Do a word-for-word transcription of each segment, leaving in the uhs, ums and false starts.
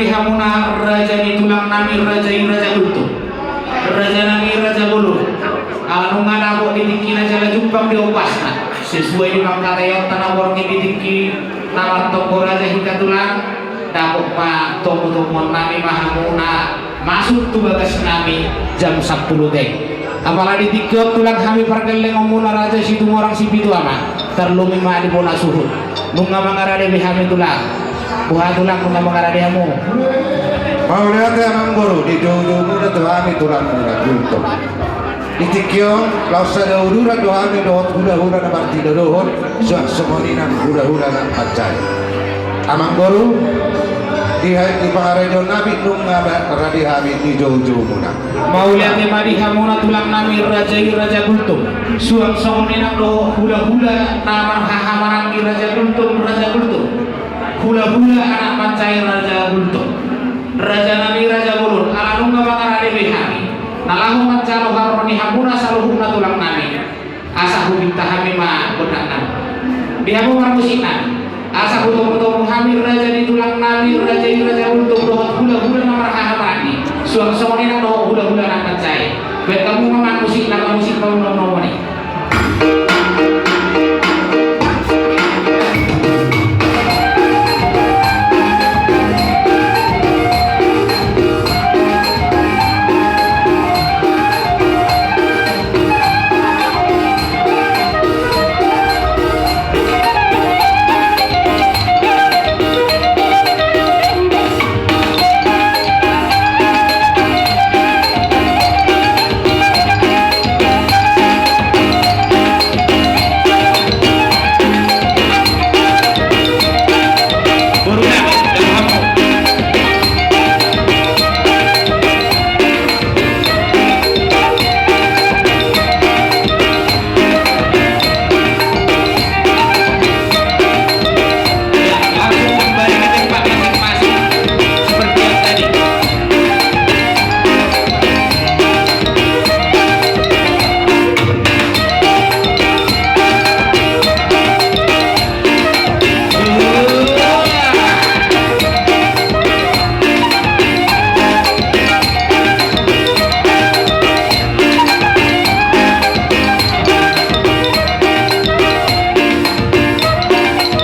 Hamuna raja ni tulang nami, raja i Raja Gultom, raja nami Raja Bolon. Ala nunga dapot di tingkina jala jumpang di ombasna, sesuai di pangkataionta na borngin di tingki na martonggo raja hita tulang, dapot ma tomutomuan nami ma hamuna masuk tu bagas nami jam sampulu teng. Apala di tingki on tulang hami pargellengonmuna Raja Situmorang Sipitu Ama, tarlumobi ma di bona suhut. Nunga mangarade be hami tulang. Boha tulang, nunga mangarade hamu? Mauliate amangboru, di joujoumuna tu hami tulangmuna Gultom. Di tingki on laos sada uduran do hami dohot hulahula na martinodohon, suang songon i nang hulahula na mansai. Amangboru, di ha-, di pangaradeon nami nunga mangarade hami di joujoumuna. Mauliate ma di hamuna tulang nami raja i Raja Gultom, suang songon i nang dohot hulahula na marhahamaranggi Raja Gultom, Raja Gultom. Hulahula anak mansai Raja Gultom, raja nami Raja Bolon, ala nunga mangarade be hami, na laho manjalo haroro ni hamuna saluhutna tulang nami. Asa hupinta hami ma gondang nami. Di hamu marmusik nami. Asa hutomutomu hami raja ni tulang nami, raja i Raja Gultom dohot hulahula na marhahamaranggi, suang songon i nang dohot hulahula na mansai. Baen hamu ma marmusik, na marmusik ma unang nomor i.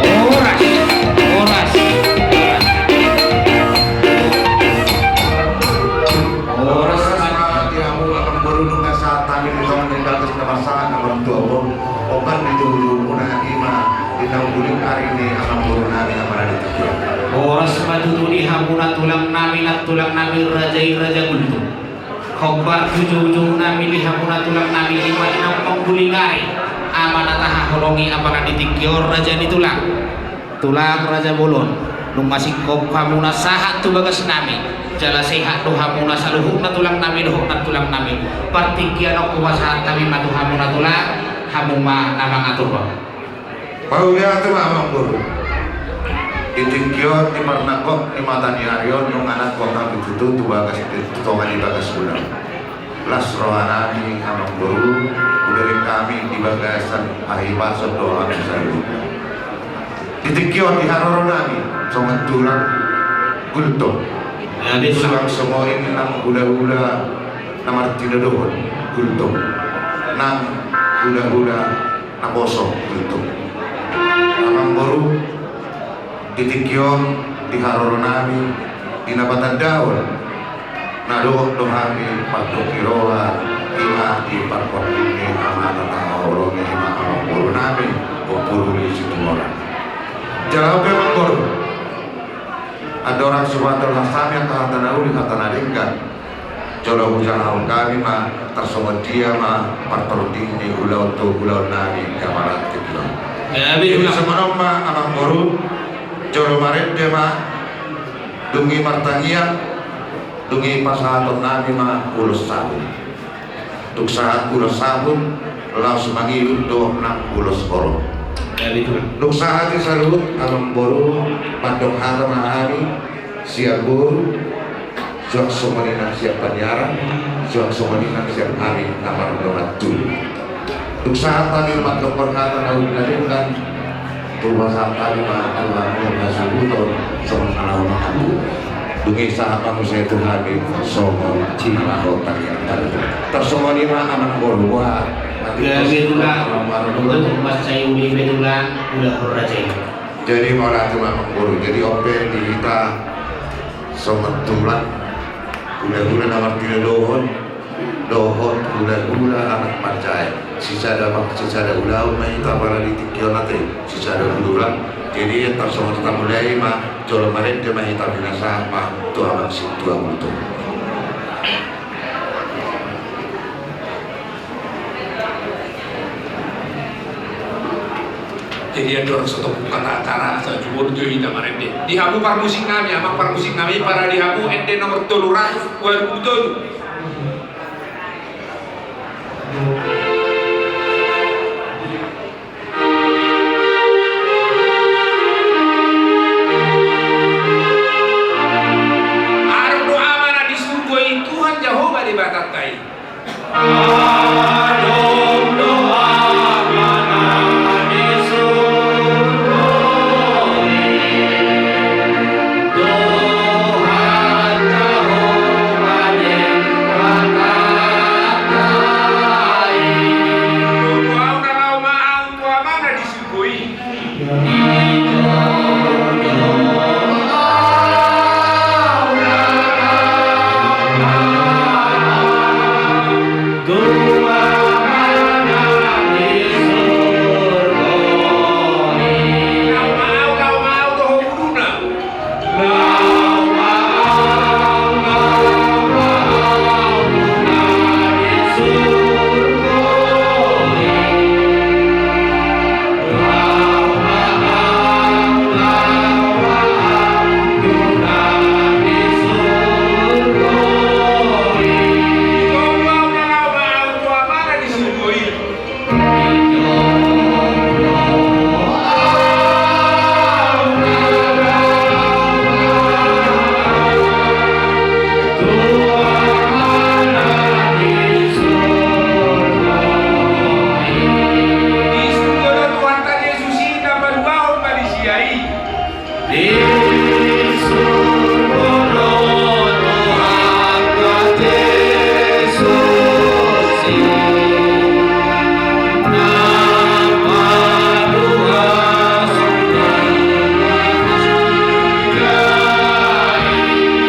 Horas, horas, horas. Horas ma di hamu amangboru, nunga sahat hami di tonga ni bagas na marsahat na martua on. Opat di joujoumuna i ma di naung guling ari ni amangboru nami na maradi tutu. Horas ma tutu di hamuna tulang nami, nantulang nami raja i Raja Gultom. Hombar tu joujou nami di hamuna tulang nami i ma di naung mangguling ari, ama na tahaholongi apala di tingki on raja ni tulang. Tulang Raja Bolon, nunga singkop hamuna sahat tu bagas nami, jala sehat do hamuna saluhutna tulang nami dohot nantulang nami. Partingkian on hupasahat hami ma tu hamuna tulang, hamu ma na mangaturhon. Mauliate ma amangboru. Di tingki on, di parnangkok ni mata ni ari on, nunga nangkok hami tutu tu bagas, tu tonga ni bagas ulaon. Las roha nami amangboru, hubereng hami di bagasan hahipason do hami saluhutna. Di tingki on di haroro nami songon tulang Gultom. Suang songon i nang hulahula na martinodohon Gultom, nang hulahula naposo Gultom. Amangboru, di tingki on di haroro nami, di na patandaon na dohot do hami mandok ni roha, i ma di parponding ni ama na tahaholongi, i ma amangboru nami, Ompu Ruli Situmorang. Jala on pe amangboru, andorang so huhatahon hami angka hata na uli, hata na denggan, jolo hujalo hami ma tarsongon dia ma partording ni ulaon tu ulaon nami gabe marantik do. Jadi songon on ma amangboru, jolo marende ma, dung i martangiang, dung i pasahaton nami ma ulos saut. Dung sahat ulos saut, laos mangihut do nang ulos horong. Dung sahat i saluhut amangboru, mandok hata ma hami sian boru, suang songon i nang sian paniaran, suang songon i nang sian hami na mardongan tubu. Dung sahat hami mandok parhata na uli na denggan, hupasahat hami ma tu hamu hasuhuton songon na laho manghaburus. Dung i sahat ma muse tu hami songon na laho tarian-tarian. Tarsongon i ma amangboru, boha? Gabe tulang, gabe tulang, mansai uli be tulang, ula hurra cai. Jadi mauliate ma amangboru, jadi on pe di hita songon tulang, hula-hula na martinodohon dohot hula-hula anak manjae. Sisada ma, sisada ulaon ma hita, apala di tingki on ate, sisada hula. Jadi tarsongon hita mulai ma, jolo marende ma hita, pinasahat ma tu amang sintua multo. Jadi andorang so topuk hata acara, asa jumolo jo hita marende. Di hamu parmusik nami, amang parmusik nami, pala di hamu ende nomor tolu ratus dua puluh tolu. Adong do Ama na di surgo i, Tuhan Jahowa Debatanta i. Adong do Ama na di surgo i, Tuhan Jahowa Debatanta i. Jolo ahu na laho ma ahu tu Ama na di surgo i. Di surgo do Tuhanta Jesus i, na paluahon ma disi i. Di surgo do Tuhanta Jesus i, na paluahon ma disi i.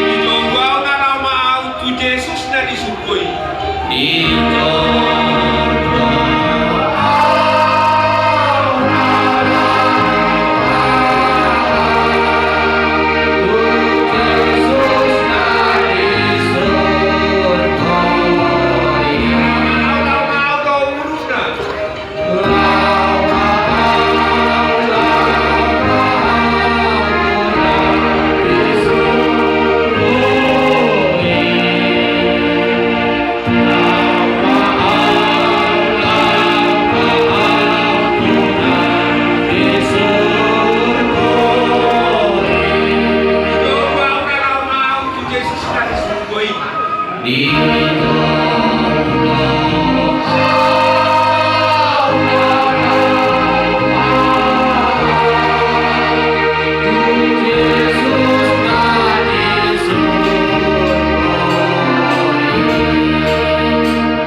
Di jolo ahu na laho ma ahu tu Jesus na di surgo i.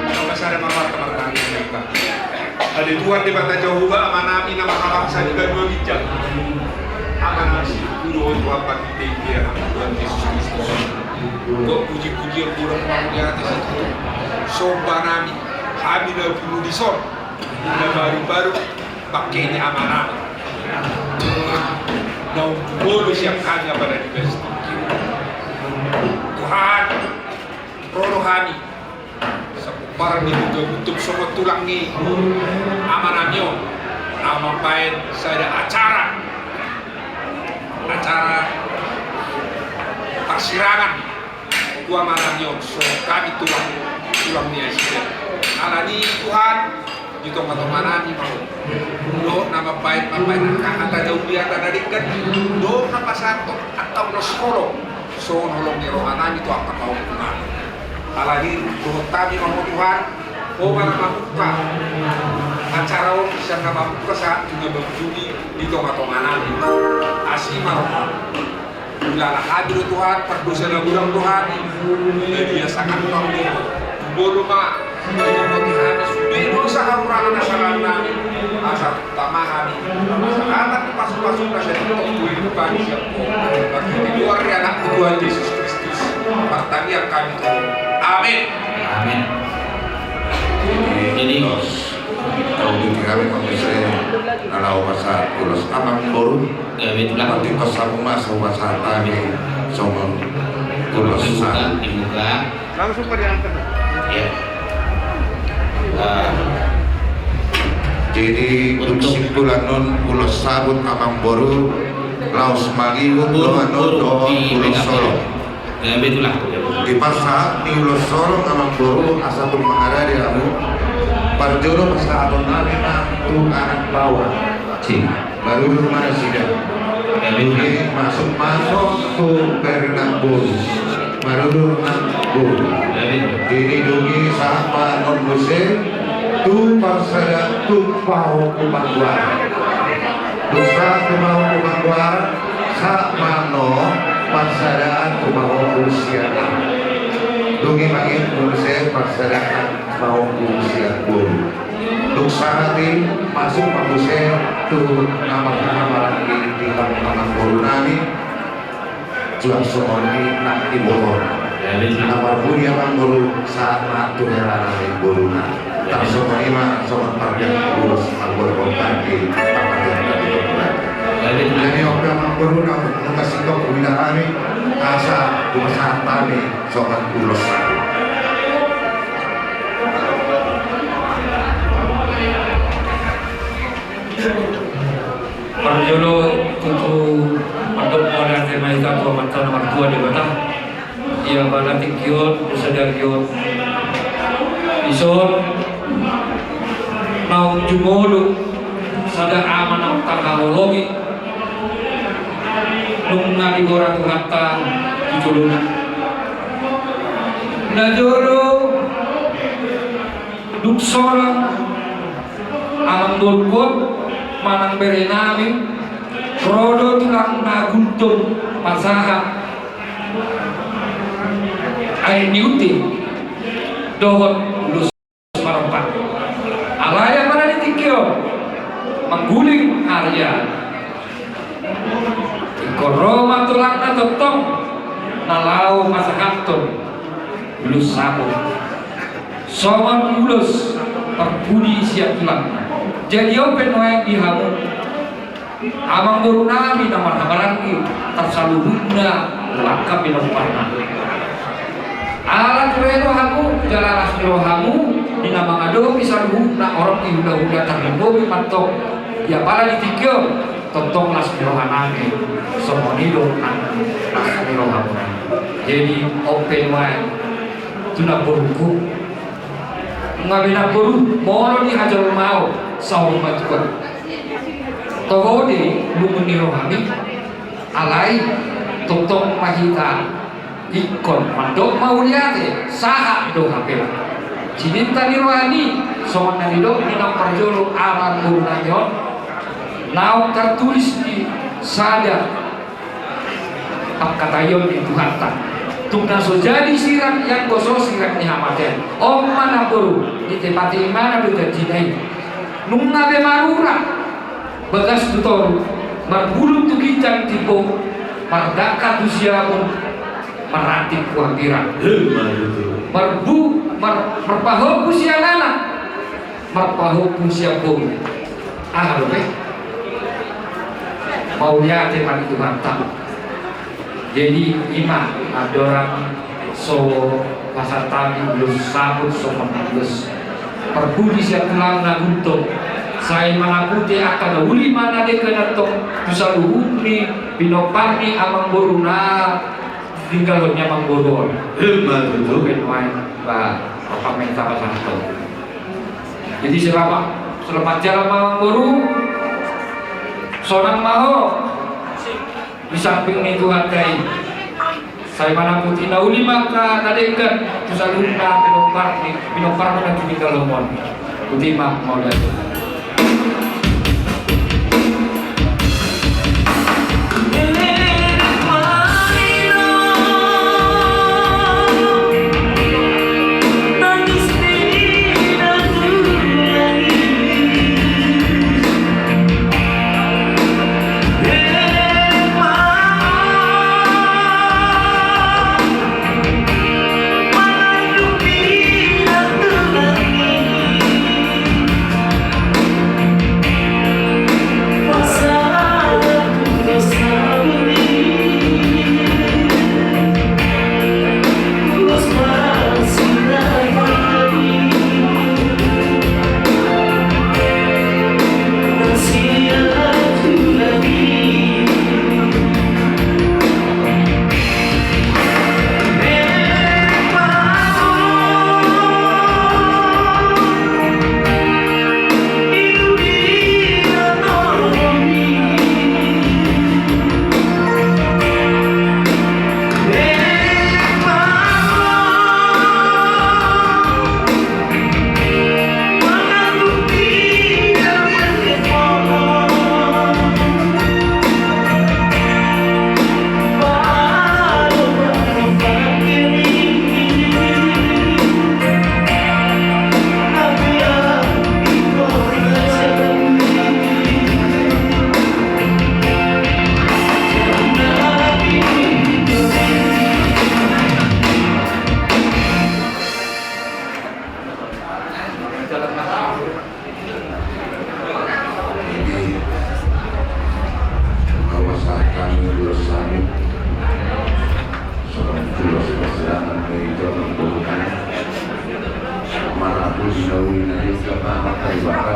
Sama sada marmarta martangiang ma hita. Ale Tuhan Debata Jahowa, Amanami na manghabangsa di banua ginjang. Amanami, hudohon tu hami, Tuhan Jesus Kristus. Gok puji-pujian, godang mauliate, situtu sombanami, hami na pungu dison, na baru-baru bangke ni amanami. Na umjumolo sian hami apala di bagasan tingki. Tuhan, ro do hami sapomparan ni Toga Buntut songon tulang ni amanami on, na mambahen sada acara, acara parsirangan tu amanami on, songon hami tulang, tulang ni nasida. Alani i Tuhan, di tonga-tonganami ma ho. Dohot na mambahen, mambahen angka hata na uli, hata na denggan, dohot na pasahathon angka ulos holong, songon holong ni rohanami tu angka pahompunami. Alani i dohot hami ma ho Tuhan, ho ma na mamungka acara on, sian na mamungka sahat tu na mangujungi di tonga-tonganami. Asi ma roham. Hulala hami do Tuhan, pardosa na godang do hami. Jadi asa hami mangolu ma, mangolu ma hami sude dosa hahurangan na salanami. Asa tama hami, asa hatangku pasu-pasu na setiap waktu itu kami siap. Bagi di luar ya anak Tuhan Yesus Kristus. Martangiang hami tu. Amin. Amin. Jadi, Bos, kau di kami kami saya kalau masa ulos amang boru. Gabe tulang. Nanti kos sama mas sama saat tadi sama tulang. Dibuka, dibuka. Langsung pada antar. Ya. Ah. Jadi untuk simpulan non ulos sabut amang boru laos mangihut dohot non dohot ulos solo. Gabe tulang. Di pasahat ni ulos solo amang boru asa tung mangarade amu. Parjolo pasahaton nami ma tu anak baoa. Si. Maruru ma nasida. Gabe tulang. Jadi masuk masuk tu bere nang boru. Maruru nang boru. Gabe tulang. Jadi dungi sahat ma non muse tu parsada tu pahompu panggoaran. Dung sahat tu pahompu panggoaran. Sahat ma non parsadaan tu pahompu sian. Dungi mangihut muse parsadaan pahompu sian boru. Dung sahat i masuk ma muse tu nama-nama di di nama boru nami. Jual songon i nang iboto. Nama boru dia bang boru sahat ma tu hela nami boru nami. Tarsongon i ma songon pardian ulos manggoda kontak di pardian tadi kontak. Jadi oke amang boru nang nunga singkop uida kami asa dua saat kami songon ulos. Parjolo tutu mandok mauliate ma hita tu Amanta na martua Debata. Ia pada tingki on, sadari on. Dison naung jumolo sada ama naung tahaholongi. Nunga digora Tuhanta tu jolona. Najolo dung sonang amang boru on manang bere nami ro do tulang na gultom pasahat aek ni unte dohot ulos marompa. Alai apala di tingki on mangguling ari. Ingkon ro ma tulangna tongtong na laho pasahathon ulos sabut songon ulos parpudi sian tulangna. Jadi on pe nuaeng di hamu amang boru nami na marhahamaranggi tarsaluhutna langka pinomparna. Ala ture do hamu jala las ni rohamu di na mangadopi saluhutna orang di hulahula tarlumobi mantong di apala di tingki on. Tongtong las ni roha nami songon i do nang las ni roha muna. Jadi on pe nuaeng tu namborungku. Nunga be namboru molo di hajolmaon saur matua. Toho do lungun ni rohami. Alai tongtong ma hita ingkon mandok mauliate sahat do hape. Sininta ni rohani songon na nidok ni naung parjolo amang boru nami on. Naung tartulis di sada pangkataion ni Tuhanta. Tung na so jadi sirang ianggo so sirang ni hamatean. On ma namboru, ditepati ibana do janjina i. Nunga be marurat bagas tu toru, marbulung tu ginjang timbo, mardangka tu siamun, marranting tu hambirang. Marbu, mar, marpahompu sian anak, marpahompu sian boru. Aha dope? Mauliate ma di Tuhanta. Jadi ima andorang so pasahat hami ulos sabut songon ulos parpudi sian tulang na gultom. Sai manapute angka na uli ma na denggan antong tu saluhut ni pinompar ni amang boru na tinggalhon ni amang boru on. Ima tutu. Ba, apa minta pasahat. Jadi selamat, selamat jalan amang boru. Sonang ma ho. Di samping ni Tuhanta i. Sai manapute na uli ma angka na denggan tu saluhutna pinompar ni, pinompar na tinggal on. Botima mauliate.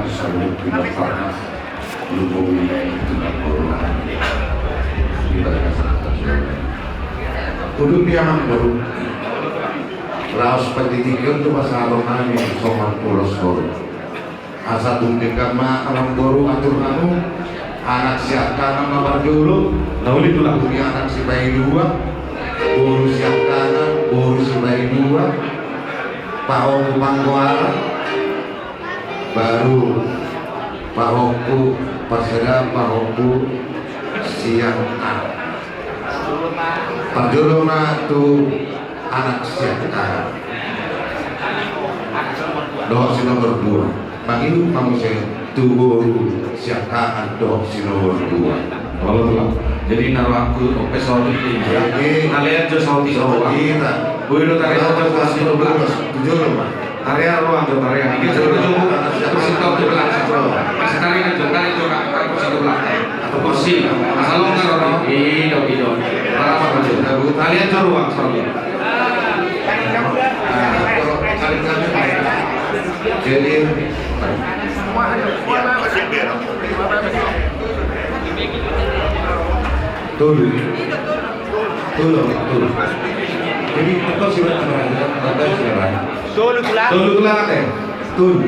Saluhut pinompar na lumobi i tu namboru nami. Di bagasan. Udut di amangboru. Laos pandidion tu pasahaton nami songon ulos boru. Asa tung denggan ma amangboru atur hamu. Anak siangkangan ma parjolo. Na uli tulang. Dung i anak sipaidua. Boru siangkangan, boru sipaidua. Pahompu panggoaran. Baru pahompu, parsada pahompu siangkangan. Parjolo ma tu anak siangkangan dohot si nomor dua. Mangihut ma muse tu boru siangkangan dohot si nomor dua. Olo tulang. Jadi na rohangku ope saotik i. Jadi, talean jo saotik i. Saotik i. Boi do talean jo saotik i. Tujuh lo ma. Tarea ruang jo, tarea. Ini jolo jo. Kursi tau jo belakang. Masih tarea jo, tarea jo, kursi tau belakang. Atau kursi. Asal lo nggak, Rono. Ido, ido. Para apa jo? Tarea jo ruang, sorry. Jadi, tolu. Tolu, tolu. Jadi, apa sih, Pak? Apa sih, Pak? Tolu tulang. Tolu tulang, eh. Tolu.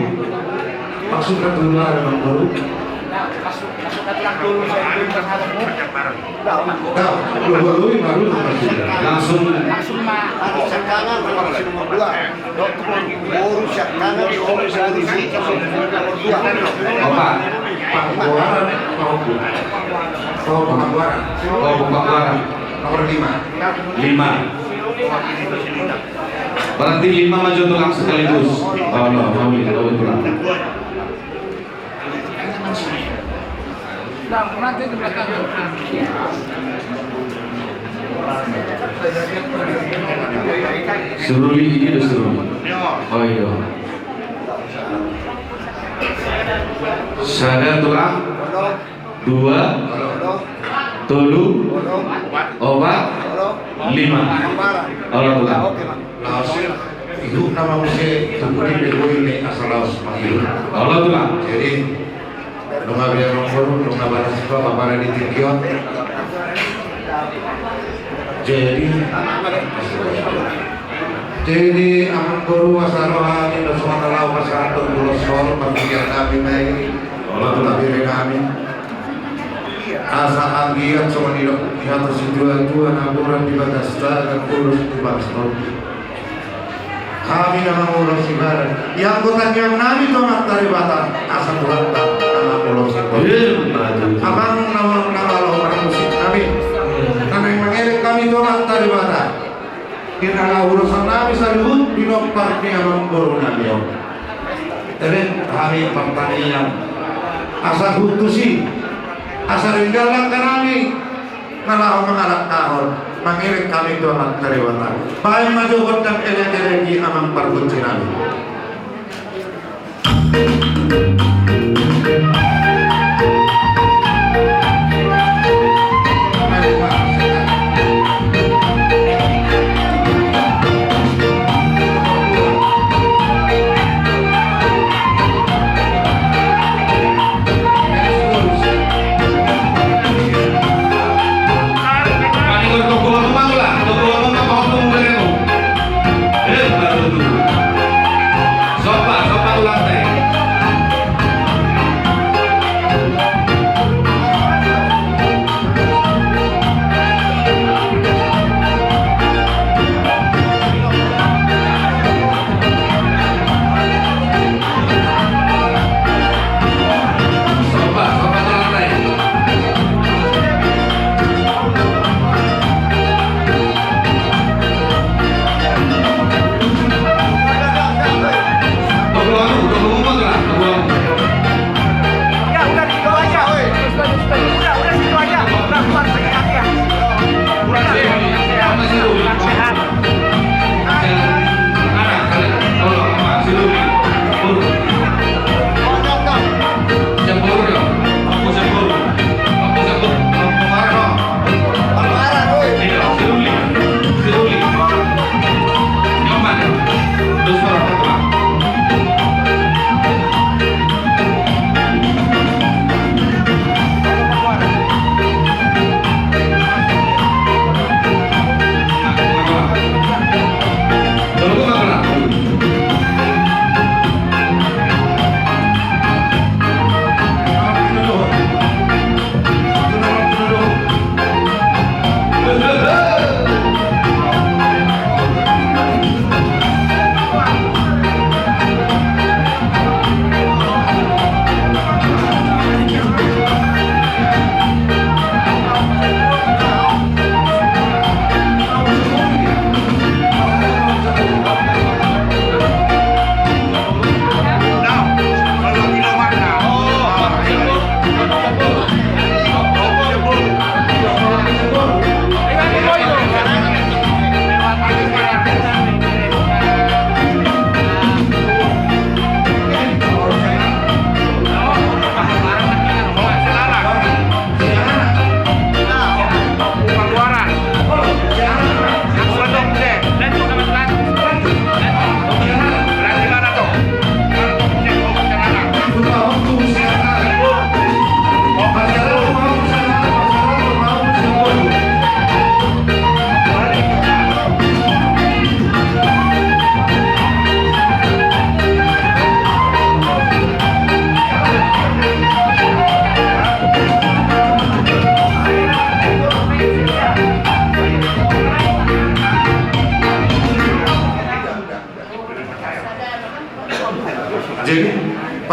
Maksudnya tolu tulang, Bang Boru? Nah, dua, dua, dua, baru maksudnya. Langsung. Langsung, Pak. Boru siangkangan, boru siangkangan, boru siangkangan. Opa. Panggoaran, panggoaran. Oh, panggoaran. Oh, panggoaran. Nomor lima. Lima. Berarti lima maju tulang sekaligus. Oh, no, no, no, tulang. Seruli ini ada seruli. Oh iya. Sada tulang. Dua. Tolu. Opat. Lima. Olo tulang. Laos ihut nama muse tunggu di bego ini asal laos mangihut. Olo tulang. Jadi nunga biar nongkrong, nunga baras juga, bapak di tingki on. Jadi, jadi amangboru, asa roha ni do songon na laho pasahathon ulos on, partingkian nami ma i. Olo tulang. Tabere nami. Asa anggiat songon nidok ni hata situa-tua na borat di bagas tangan, ulos di bagas topi. Hami na mangulos ibadah, ianggo tangiang nami tu Amanta Debata, asa Tuhanta na mangulos ibadah. Amang na, na malo marmusik nami, na naeng mangelek hami tu Amanta Debata. Di na laho ulosan nami saluhut pinompar ni amangboru nami on. Eme hami martangiang asa hutusi, asa ringgala angka nami. Na laho mangalangkahon, mangelek hami tu Amanta Debata. Baen ma jo gondang elek-elek i amang pargonsi nami.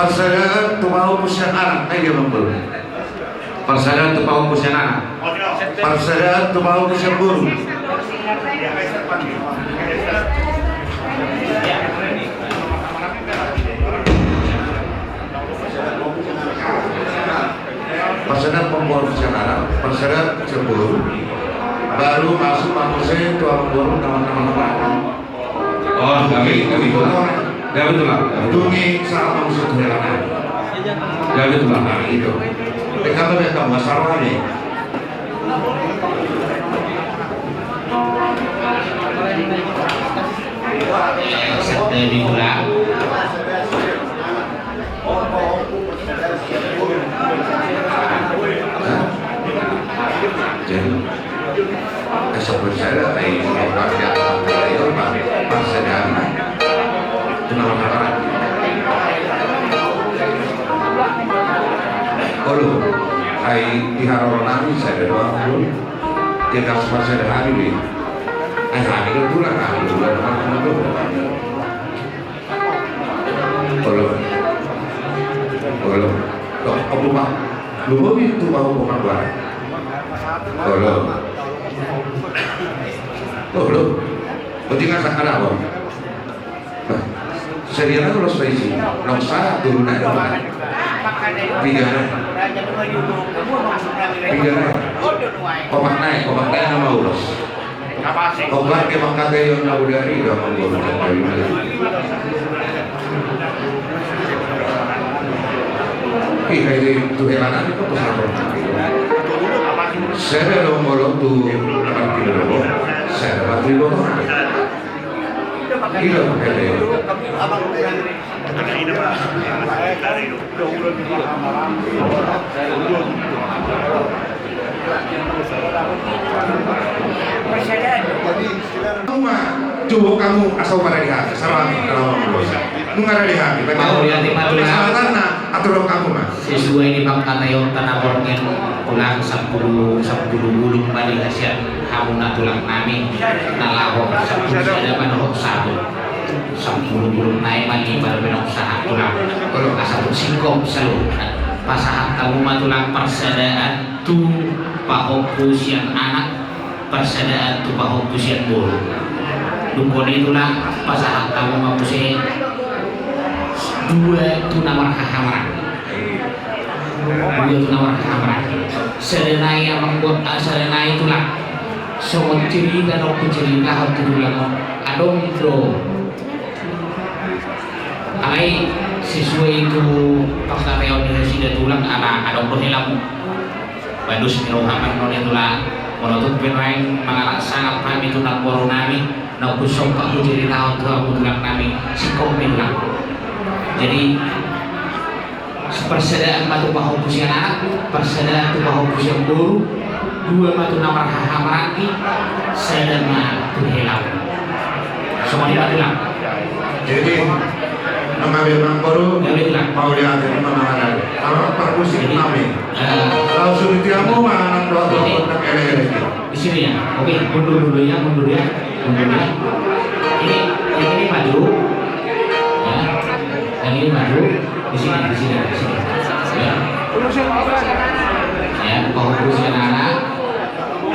Parsadaan tu pahompu sian anak, ai dia mambahen. Parsadaan tu pahompu sian anak. Parsadaan tu pahompu sian boru. Parsadaan pahompu sian anak, parsadaan sian boru. Baru masuk pahompu sian tu amangboru, nama-nama. Oh, gabe, gabe tulang. Gabe tulang. Dung i sahat ma muse tu hela nami. Gabe tulang. Nah, i do. Pekata pekata masalah ni. Sette di tulang. Jadi, kesempatan saya, ai, ai, parsadaan, parsadaan. Itu nama kata. Olo, ai, di haroro nami, sada doang, olo. Dia kasih parsadaan hari ini. Ai, hari ini pulang, hari ini pulang, hari ini pulang. Olo. Olo. Loh, apa, Pak? Lu mau itu mau bukan barang? Olo. Olo. Berarti nggak ada apa? Nah, serialnya kalau space ini, nggak usah turun aja, Pak. Tiga. Tiga. Kopak naik, kopak naik nama ulos. Obat ke mangkatai on na udah ri, udah manggon. Ih, kayak di tu helanan itu pesan. Saya ada lo ngolok tu, apa, di lo. Saya ada batu lo. Iya, kayak di. Nunga jowok hamu asa upa rade hami, sarang nunga rade hami. Mauliate ma tulang. Sahatanna atur hamu ma. Sesuai ni pangkataion tanah borngen tulang sampulu, sampulu bulung ma di hasian hamu na tulang nami na laho sampulu sada ma dohot sahat. Sampulu bulung nai ma di parmenok sahat tulang. Asa tu singkop saluhutna. Pasahat hamu ma tulang parsadaan tu pahompu sian anak, parsadaan tu pahompu sian boru. Dung i tulang pasahat hamu ma muse dua tu na marhahamaranggi. Dua tu na marhahamaranggi. Sada nai amang, sada nai tulang. Songon cerita na hucerita tu tulang on. Adong do. Alai sesuai tu pangkataion ni nasida tulang ala adong do helamu. Bados ni roha ma on tulang. Molo tung pe nuaeng mangalap sangap hami tu namboru nami, na hupasahat huceritahon tu hamu tulang nami, singkop ma i tulang. Jadi, parsadaan ma tu pahompu sian anak, parsadaan tu pahompu sian boru, dua ma tu na marhahamaranggi, sada ma tu hela. Songon i ma tulang. Jadi, nunga be amang boru, mauliate ma amang boru. Parmusik nami. Langsung di tiamu ma anak doa doa kontak ele ele. Di sini ya. Oke, mundur dulu ya, mundur ya. Mundur ya. Ini, yang ini maju. Ya. Yang ini maju. Di sini, di sini, di sini. Ya. Ya, pahompu sian anak.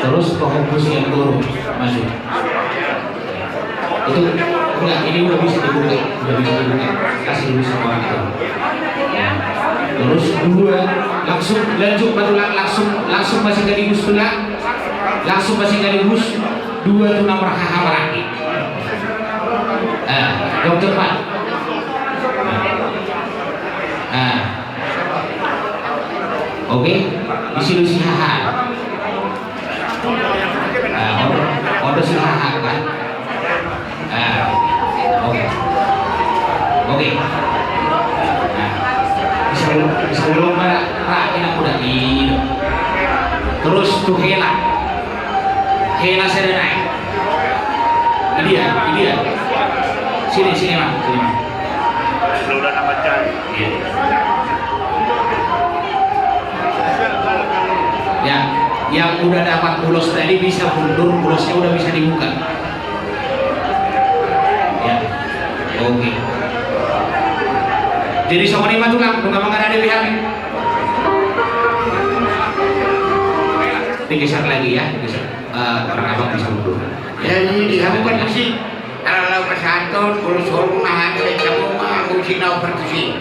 Terus pahompu sian boru. Maju. Itu, enggak, ini udah bisa dibuka, udah bisa dibuka. Kasih dulu sama orang itu. Ya. Terus dua, langsung lanjut ma tulang, langsung, langsung ma sekaligus tulang, langsung ma sekaligus dua tu na marhahamaranggi. Ah, dokter Pak. Ah. Oke, isi lu si haha. Ah, on do, on do si haha kan? Ah, oke. Oke. Nah, bisa belum, bisa belum mana? Nah, enak udah ini. Terus tu hela. Hela sada nai. Ini dia, ini dia. Sini, sini, Mang. Sini, Mang. Lu udah nama cari. Iya. Ya, yang udah dapat ulos tadi bisa mundur, ulosnya udah bisa dibuka. Ya, oke. Jadi songon i ma tulang, nunga mangaradei hami. Digeser lagi ya, digeser. Eh, orang abang bisa mundur. Jadi di hamu kan musik, kalau pasahaton, kalau suruh nahan, kalau kamu mah musik na operasi.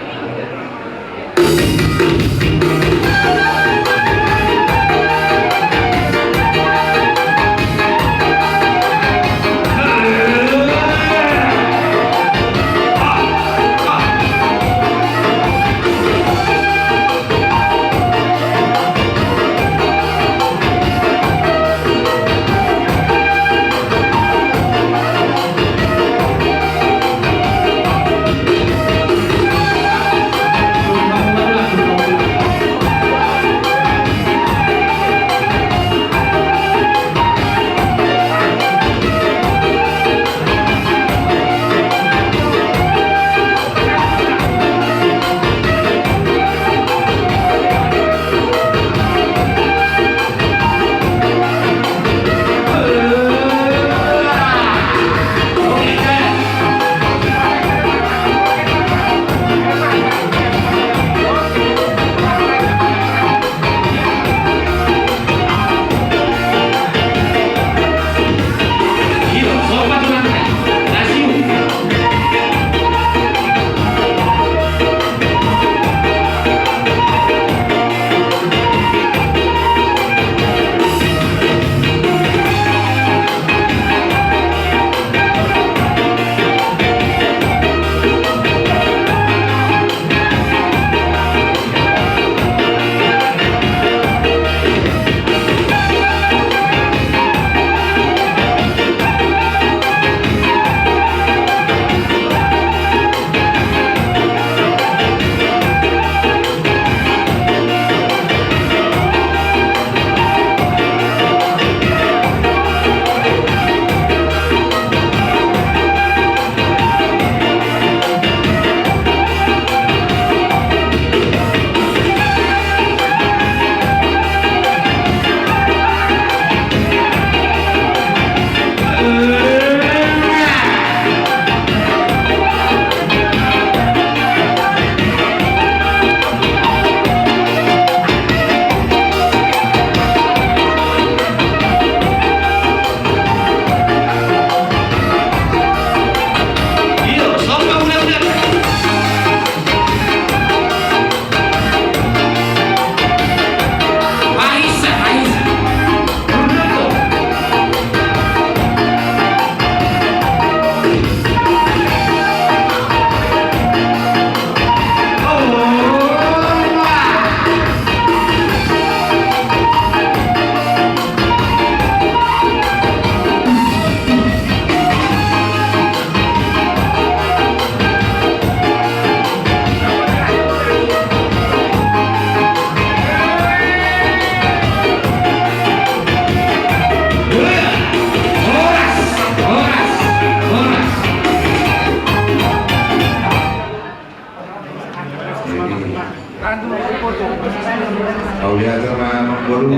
Jadi, mauliate ma amangboru.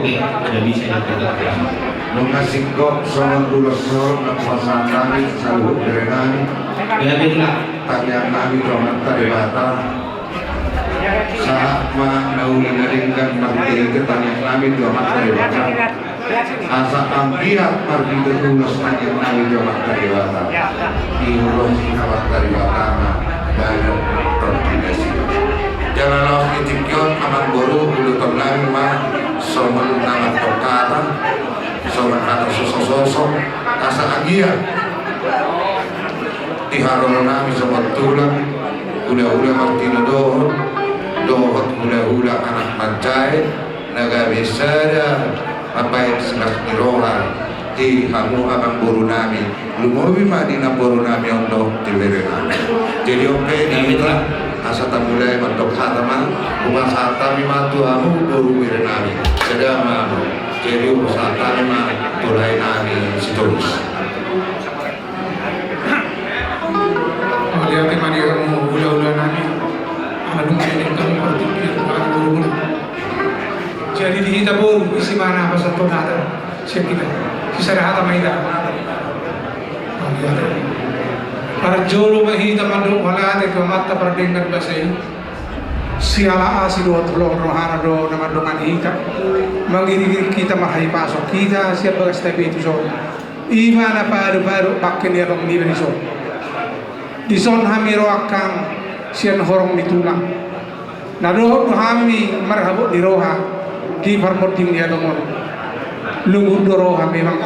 Nunga singkop songon ulos on na hupasahat hami saluhut bere nami. Tangiang nami tu Amanta Debata. Sahat ma na uli na denggan marhite tangiang nami tu Amanta Debata. Asa anggiat marhite ulos tangiang nami tu Amanta Debata, diulosi Amanta Debata ma badan partingkian. Jala laos di tingki on amangboru, huuduthon nami ma songon na mandok hata, songon hata sosososo, asa anggiat di haroro nami songon tulang, hulahula martinodohon dohot hulahula anak manjae, na gabe sada mambahen silas ni roha di hamu amangboru nami, lumobi ma di namboru nami on dohot di bere nami. Jadi on pe, di hita asa tamulai mandok hata ma, hupasahat hami ma tu hamu boru bere nami. Sada ma hamu. Jadi hupasahat hami ma tu lae nami Sitorus. Mauliate ma di hamu hulahula nami, ala dung denggan partingkian tu hamu hulahula. Jadi di hita boru, ise ma na pasahathon hata sian hita? Sisada hata ma hita. Mauliate. Parjolo ma hita mandok mauliate tu Amanta pardenggan basa i. Siala asi dohot holong ni rohana do na mandongani hita, mangiringiring hita, marhahipason hita sian bagas tapitu son. I ma na padopadok bangke ni abang niba dison. Dison hami ro angkang sian horong ni tulang. Na dohot do hami marhabot ni roha di parmonding ni abang on. Lungun do roha memang.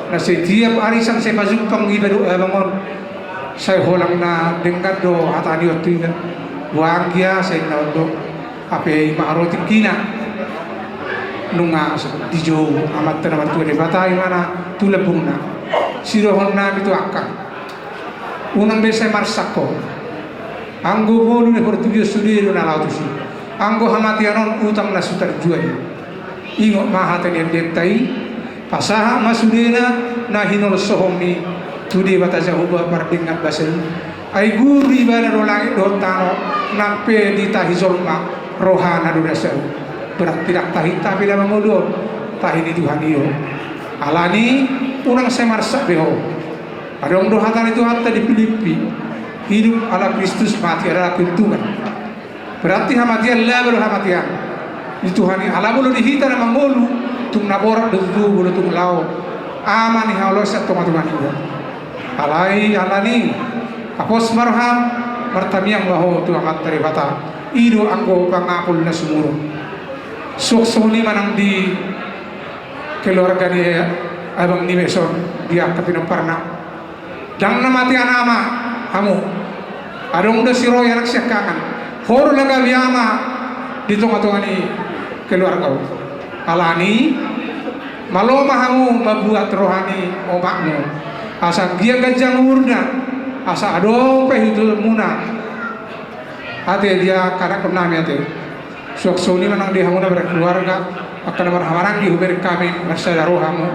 Na setiap arisan sai pajumpang iba dohot abang on, sai holan na denggan do hata ni on tu iba. Boa anggia sai na on do. Hape i ma harotingkina. Nunga dijou Amanta na martua Debata, i ma na tu lambungna. Sidohonon nami tu angka, unang be sai marsak ho. Anggo ngolu ni portibi on sude do na laho tusi. Anggo hamatean on utang na so tarjua i. Ingot ma hata ni endenta i. Pasahat ma sudena na hinolsohonmi tu Debata Jahowa pardenggan basa i. Ai guru ibana do langit dohot tano, nang pe ditahi jolma rohana do dasa i. Berarti ndang tahinta pe da mangolu on, tahi ni Tuhan i do. Alani unang sai marsak be ho. Adong do hata ni Tuhanta di Pilippi, hidup ala Kristus, mati adalah keuntungan. Berarti hamatean laba do hamatean ni Tuhan i, ala molo di hita na mangolu, tung na borat do tutu molo tung laho ama ni haloas sian tongatonga niba. Alai alani, apos ma roham, martamiang ma ho tu Amanta Debata. I do anggo pangapul na sumurung. Suang songon i ma nang di keluarga ni abang niba dison, di angka pinomparna. Ndang na mate ama hamu. Adong do siroi anak siangkangan. Ho do na gabe ama di tongatonga ni keluarga on. Alani, malo ma hamu mambuat roha ni omakmu, asa anggiat ganjang umurna, asa adong paihutihutmuna. Ate dia kanak nami ate. Suang songon i ma nang di hamu na berkeluarga, angka na marhahamaranggi, hubereng hami marsada roha hamu.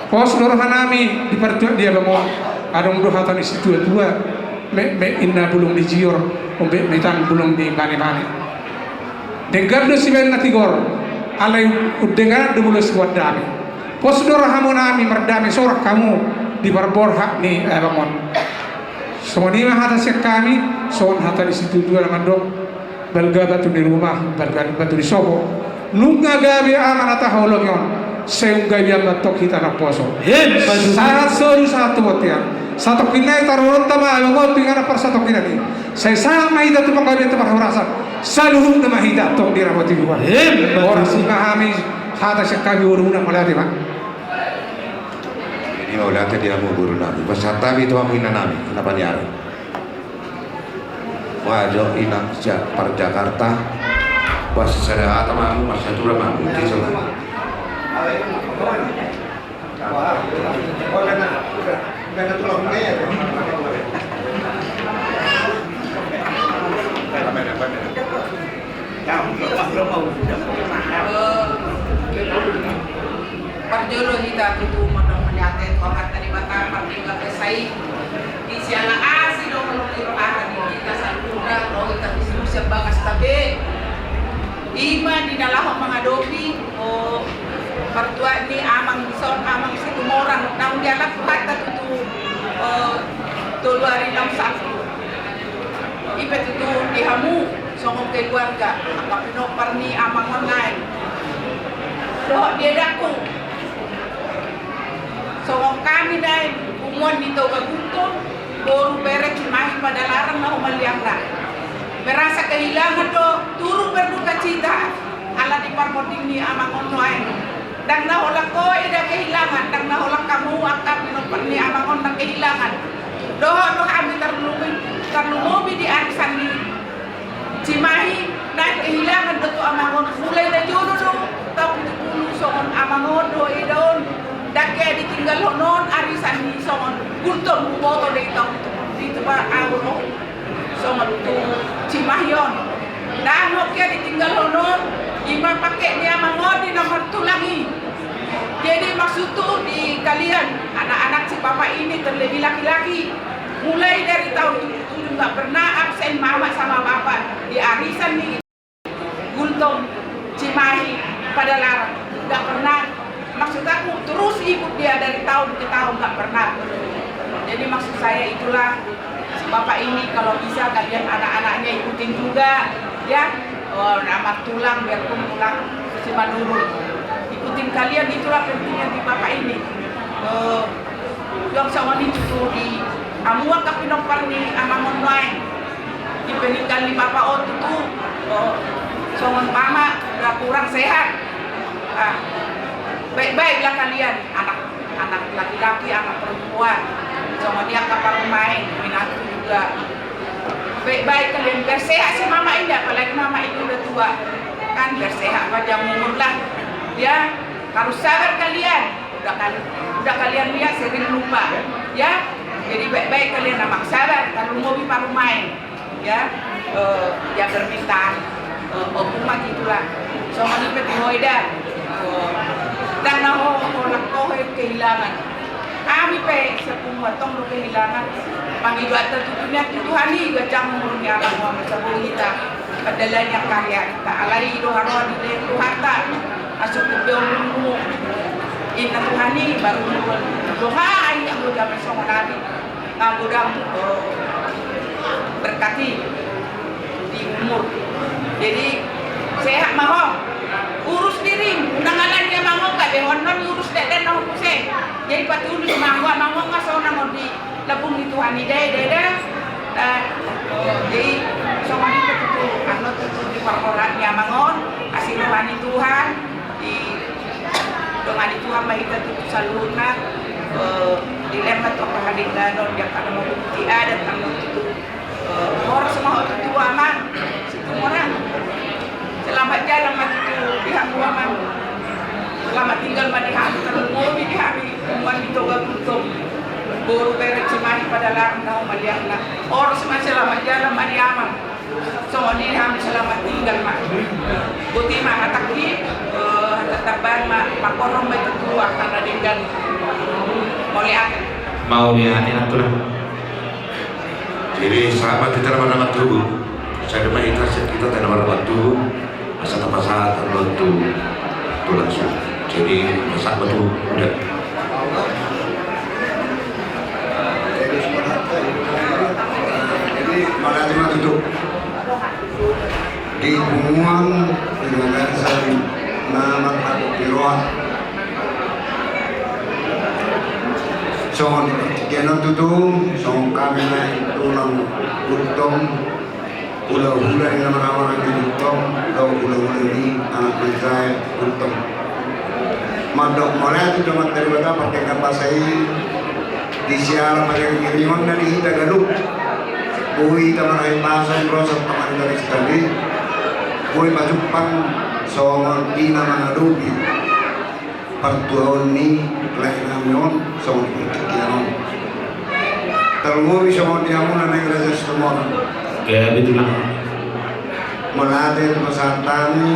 Pos do rohanami di partua ni abang on. Adong do hata ni situatua, metmet inna bulung ni jior, ummetmetan bulung ni manemane. Denggan do sibahen na tigor, alai undengganan do molo siboan dame. Pos do rohamunami mardame sorang hamu di parborhat ni abang on. Songon i ma hata sian hami, songon hata ni situatua na mandok. Balga batu ni ruma, balga batu ni sopo. Nunga gabe ama na tahaholongi on, sai nunga gabe ama tong hita na poso. Sahat solu sahat tu bontean. Satongkin nai taruhononta ma abang on tu inganan parsatongkinan i. Sai sahat ma hita tu panggabean tu parhorasan. Saluhutna ma hita tong diramoti Tuhan. Horas i ma hami, hata sian hami, boru, mauliate ma. Jadi mauliate di hamu boru nami. Pasahat hami tu hamu ina nami, na paniaran. Wah, jo inang sian par Jakarta. Pas sada hata ma hamu, marsada ma hamu. Di sana. Parjolo hita tutu mandok mauliate tu Amanta Debata, pardenggan basa i. Di siala asi dohot holong ni rohana di hita saluhutna, ro hita tusi sian bagas tapitu. I ma di na laho mangadopi, o, partua ni amang dison, amang Situmorang, naung dialap Tuhanta tutu, o, tolu ari naung salpu. I pe tutu di hamu songon keluarga, angka pinompar ni amang on nai. Dohot di edangku. Songon hami nai punguan ni Toga Gultom, boru bere Cimahi Padalarang na humaliangna. Merasa kehilangan do, turut berduka cita. Ala ni parmonding ni amang on nuaeng. Ndang na holan ho eda kehilangan, ndang na holan hamu angka pinompar ni amang on na kehilangan. Dohot do hami tarlumobi, tarlumobi di arisan ni Cimahi, na kehilangan do tu amang on, mulai na jolo do, taon pitu pulu songon amang on do eda on, ndang hea ditinggalhon on arisan ni songon Gultom, huboto do i taon pitu pulu, di tu ba au do. Songon tu Cimahi on. Ndang hea ditinggalhon on, i ma pangke ni amang on di na martulang i. Jadi maksudhu di kalian, anak-anak si bapak ini terlebih laki-laki, mulai dari tahun tujuh puluh tujuh nggak pernah absen mama sama bapak di arisan ni Gultom, Cimahi, Padalarang. Nggak pernah. Maksud aku, terus ikut dia dari tahun ke tahun, nggak pernah. Jadi, maksud saya itulah, Bapak ini kalau bisa kalian anak-anaknya ikutin juga, ya. Oh, nama tulang, biarpun tulang Simanurung. Ikutin kalian, itulah pentingnya di Bapak ini. Eh, yang sama ini tutu di amua ka pinompar ni amang on nuaeng. Di peninggal ni Bapak on tutu, eh, songon mama, udah kurang sehat. Ah, baik-baiklah kalian, anak, anak laki-laki, anak perempuan. Songon i angka parumaen, minantu juga. Baik-baik kalian, biar sehat si mama ini, apalagi mama ini udah tua. Kan biar sehat panjang umur lah. Ya, harus sabar kalian. Udah kal-, udah kalian lihat sering lupa. Ya, jadi baik-baik kalian, amang, sabar, tarlumobi parumaen. Ya, eh, ya permintaan, eh, ompung ma gitulah. Songon i pe tu ho, Eda. Eh, ndang na ho, ho, ndang ho kehilangan. Hami pe sapunguan tong do kehilangan. Pangidoanta tutu nian tu Tuhan i, ganjang umur ni amang on, asa boi hita mandalani angka karya ta. Alai i do haroa ni Tuhanta. Asa hupe umurmu, inna Tuhan i, baru umur. Dohot i anggo jaman songon ari. Nga godang, eh, berkati di umur. Jadi, sehat ma ho. Urus dirim, unang ala ni amang on, gabe ho annon urus dakdanak ho muse. Jadi, patulus ma, anggo amang on nga sonang on di lambung ni Tuhan i, da, da, da. Eh, jadi, songon i pe tutu, annon tutu di parhorasan ni amang on, asi roha ni Tuhan, di dongan ni Tuhan ma hita tutu saluhutna, eh, dilehon ma tu angka hadengganon, di angka na manggurupi adat, annon tutu, eh, horas ma ho tutu, amang, Situmorang. Selamat jalan ma tutu di hamu, amang. Selamat tinggal ma di hami, tarlumobi di hami, punguan di Toga Gultom. Boru, bere, Cimahi, Padalarang, na humaliangna. Horas ma, selamat jalan ma di amang. Songon i, hami selamat tinggal ma. Boti ma hatangki, eh, hata tambahan ma, mangkorhon ma i tutu angka na denggan. Mauliate. Mauliate, Antuna. Jadi, sahat ma hita na marhaha tubu. Sai ma hita, hita na marhaha tubu. Asa tapasahat ma tu, tu langsung. Jadi, sahat ma tu, udah. Jadi, mauliate ma tutu. Di punguan, di bagasan na marhata ni roha. Songon i, di tingki on tutu, songon hami na tulang Gultom, hulahula ni na marhahamaranggi Gultom, dohot hulahula ni anak manjae Gultom. Mandok mauliate tu Amanta Debata pardenggan basa i, di siala pariringiringonna di hita ganup. Boi hita marhahipason ro songon hami tadi, boi pajumpang songon i na mangadopi partuaon ni laenami on, songon i partingkian on. Tarlumobi songon i di hamuna naeng Raja Situmorang. Gabe, Tulang. Mauliate tu pasahatanmu,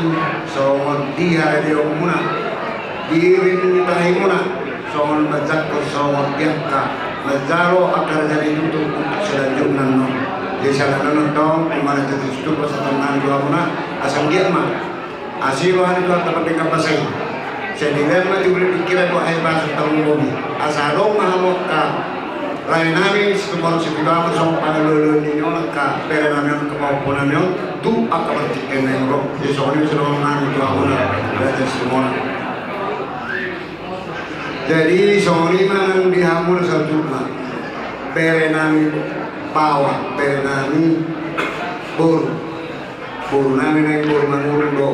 songon i di haradeonmuna. Diiring ni tahimuna, songon manjangkon songon i angka manjalo angka raja ni tutu untuk selanjutna on. Jadi, salanjutna on tong, di mana tutu pasahatannami tu hamuna, asa anggiat ma asi roha ni Tuhanta pardenggan basa i. Sai dilehon ma tu uli ni pikiran dohot hahipason tarlumobi. Asa adong ma hamu angka laenami Situmorang Sipitupangit, songon pangalului ni on angka berenami on, angka pahompunami on, tu angka partingkian na ro. Jadi songon i ma sidohononnami tu hamuna, Raja Situmorang. Jadi songon i ma nang di hamuna saluhutna. Berenami baoa, berenami boru. Borunami naeng boru Manurung do,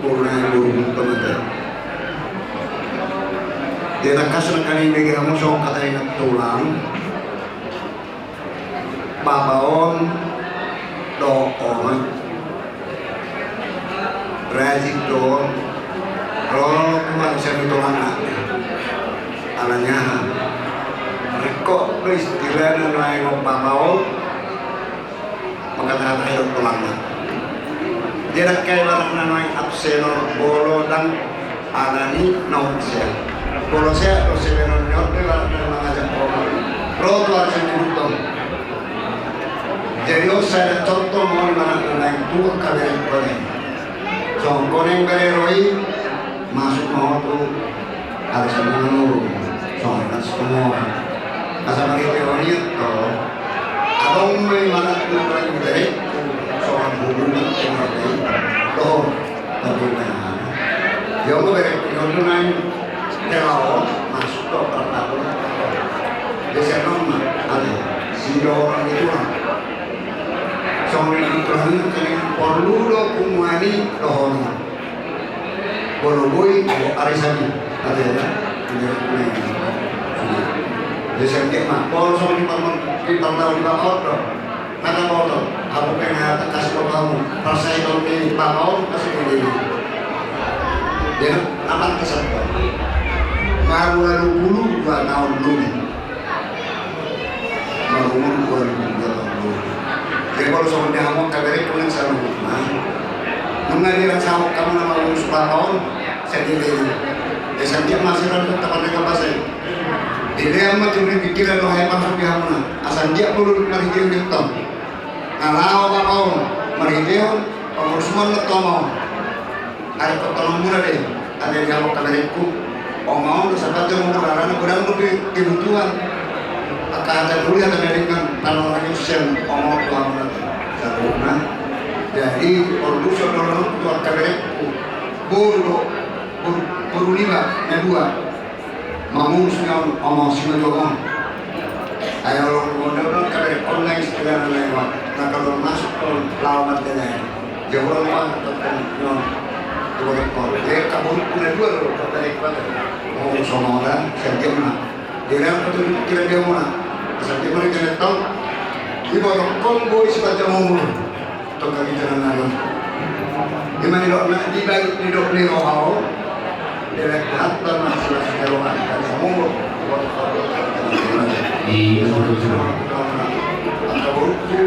borunami boru Gultom ate. Jadi tangkas nangkin dibege hamu songon hata ni na tulang, bapa on dohot omak. Rajin do on ro tu bangso ni tulangna. Alani aha? Ringkot do istilahna nuaeng on bapa on mangkatahon dohot tulangna. Jadi angka ibaratna nuaeng absen on molo ndang alani na umsehat. Molo sehat do sebenarna on do ibaratna mangajak on ro tu absen ni Gultom. Jadi on sada contoh ma on ibaratna nuaeng tu angka bere on. Songon i bere ro i, masuk ma ho tu Asa songon i nang, songon i nang songon. Asa marhite on i do, adong ma i manat tu bere, songon hubungan keluarga i. Dohor, bagaimana? Dia mau beri penyodunai relawan masuk ke pertaburan. Dia saya nama ada si orang itu lah. Soalnya itu hanya kena perlu do kumani dohor. Bolo boi, bolo ari sani. Ada ya? Dia punya. Dia saya dia mah. Bolo soalnya di permen, di permen di bawah do. Maka boto, hamu pe na tangkas do hamu, parsahit on ni bapa on, parsahit on ni. Dia na pantas on. Marumur ualu pulu dua taon lobi. Marumur ualu pulu dua taon lobi. Jadi molo songon dia hamu angka berengku nang saluhutna. Nunga dirasa hamu angka na mangurus bapa on, sandiri. Dia sandiri masih ada tempat yang pasai. Dilean ma tu ni pikiran do hae parsuk di hamuna. Asa dia perlu marhite on. Na laho bapa on marhitehon pangurusmon na tu ama on. Ada pertolongan muna deh. Ada di hamu angka berengku. Oma on do sapat do mangurus alana godang do kebutuhan. Angka hata doli hata na denggan panorang sian oma on tu hamuna. Saluhutna. Jadi perlu saudara tu angka berengku. Boru do. Boru, boru lima na dua. Mangurus ni on, oma on, simatua on. Ai olo, olo, olo, kada on na istilahna na ima. Na kalau masuk on lawan dengan. Jauh lawan tetap non. Dua ekor. Dia kabur punya dua loh, kata ekor. Oh, sama orang, sejam lah. Dia yang betul kira dia mana? Sejam mana dia tahu? Di bawah konggo isi baca umur. Tong kami jalan lalu. Di mana dok nak di balik di dok ni roha o. Dia lihat apa masalah sekarang ada semua. Iya, betul, betul. Ada buku,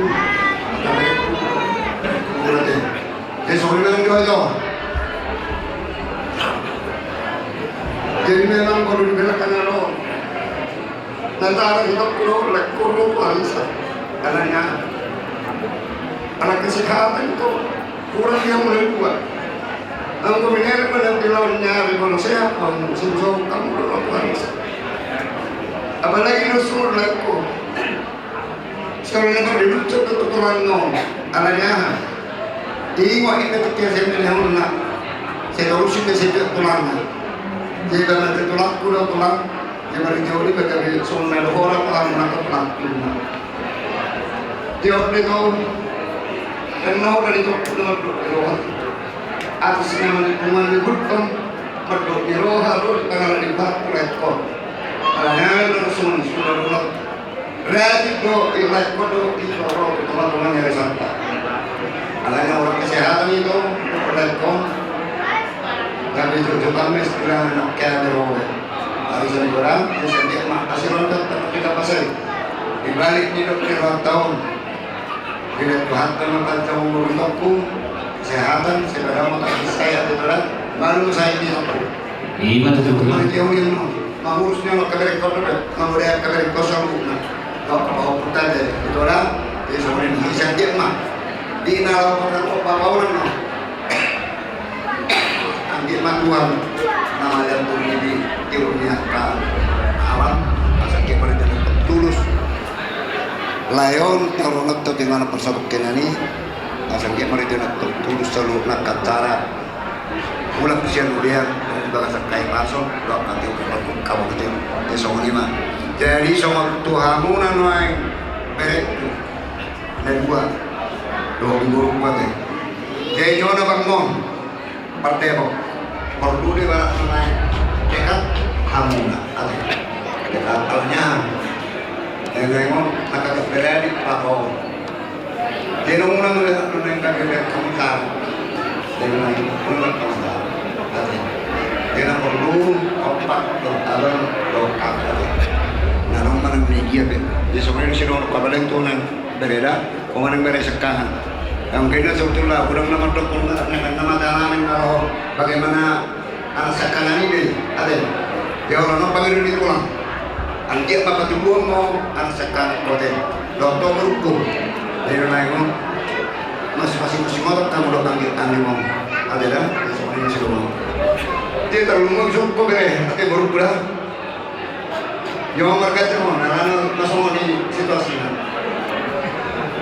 ada buku, ada buku. Dia sore bilang juga itu. Jadi memang kalau dibilang kan alo. Nanti ada kita pulau lekor lo Alisa. Anaknya, anak kesehatan itu kurang dia mulai kuat. Anggo menyeret pada di lawannya, di mana sehat, bang, susah kamu lo Alisa. Apalagi lo suruh lekor. Sekarang ini di lucu ke tutulannya, anaknya. Ingot inda tu kiasen ni hauna. Saya tarusin dia saya tulangnya. Jadi karena dia tulangku dan tulang. Dia mari jauh ni bagaimana songon na dohor ahu nangkap laku. Dia udah tahu. Dan mau dari tu dengan dohor. Atas nama ni pemain ni Gultom. Mardok ni roha do di pangala ni batu lekor. Alana do songon sudah dohor. Berarti do ilai kodo itu roh teman-teman yang resanta. Alana orang kesehatan itu lekor. Tapi itu coba mes kurang nak kaya roh. Hari sendiri orang dia sendiri mah kasih rontok tapi kita pasai. Di balik ni dok lima tahun. Bila Tuhan teman panjang umur untukku, kesehatan, sepeda motor saya itu dah baru saya ini aku. Ima tutu. Kemarin dia yang mengurusnya mau kabar kau tu, mau dia kabar kau selalu nak. Kau kau pun tadi itu dah, dia sebenarnya bisa dia mah. Di nalar orang kau bawa orang no. Anggiat ma Tuhan na maliang tu di tiur ni angka alam, asa anggiat ma didok Tulus. Lae on taruhon tu di mana parsabut kenan i, asa anggiat ma didok Tulus saluhutna angka acara. Mulak sian udean di bagasan kai pason, dohot nanti ukur kamu kecil. Dia songon i ma. Jadi songon tu hamu na nuaeng berengku. Na dua. Dohot di boru dua te. Jadi jona bang mon. Partebo. Porlu de barat na naeng. Dekat hamuna. Ate. Dekat alanya. Jadi mon maka berani papo. Jadi nung nang lihat nang kami lihat kamu tahu. Jadi nang nang kamu tahu. Ate. Jadi nang porlu opat dohot abang dohot kakak. Ate. Nah nang mana media be. Jadi sebenarnya si dohot kabaleng tuh nang. Bereda, pamanang bere sekangan. Yang kena sebetulna, godang na mandok, na, na, na mata naning kalau bagaimana anak sekangan ini, ate. Ya Allah, no pangiru di tulang. Anggiat ma patuduhon mo anak sekangan kote. Dohot tu borungku. Jadi naik mo. Masing-masing musim otak kamu dohot anggiat anggiat mo. Ate dah, masing-masing musim mo. Dia terlalu mau jumpa bere, ate borungku dah. Dia marga Cemon, alana na songon i situasina.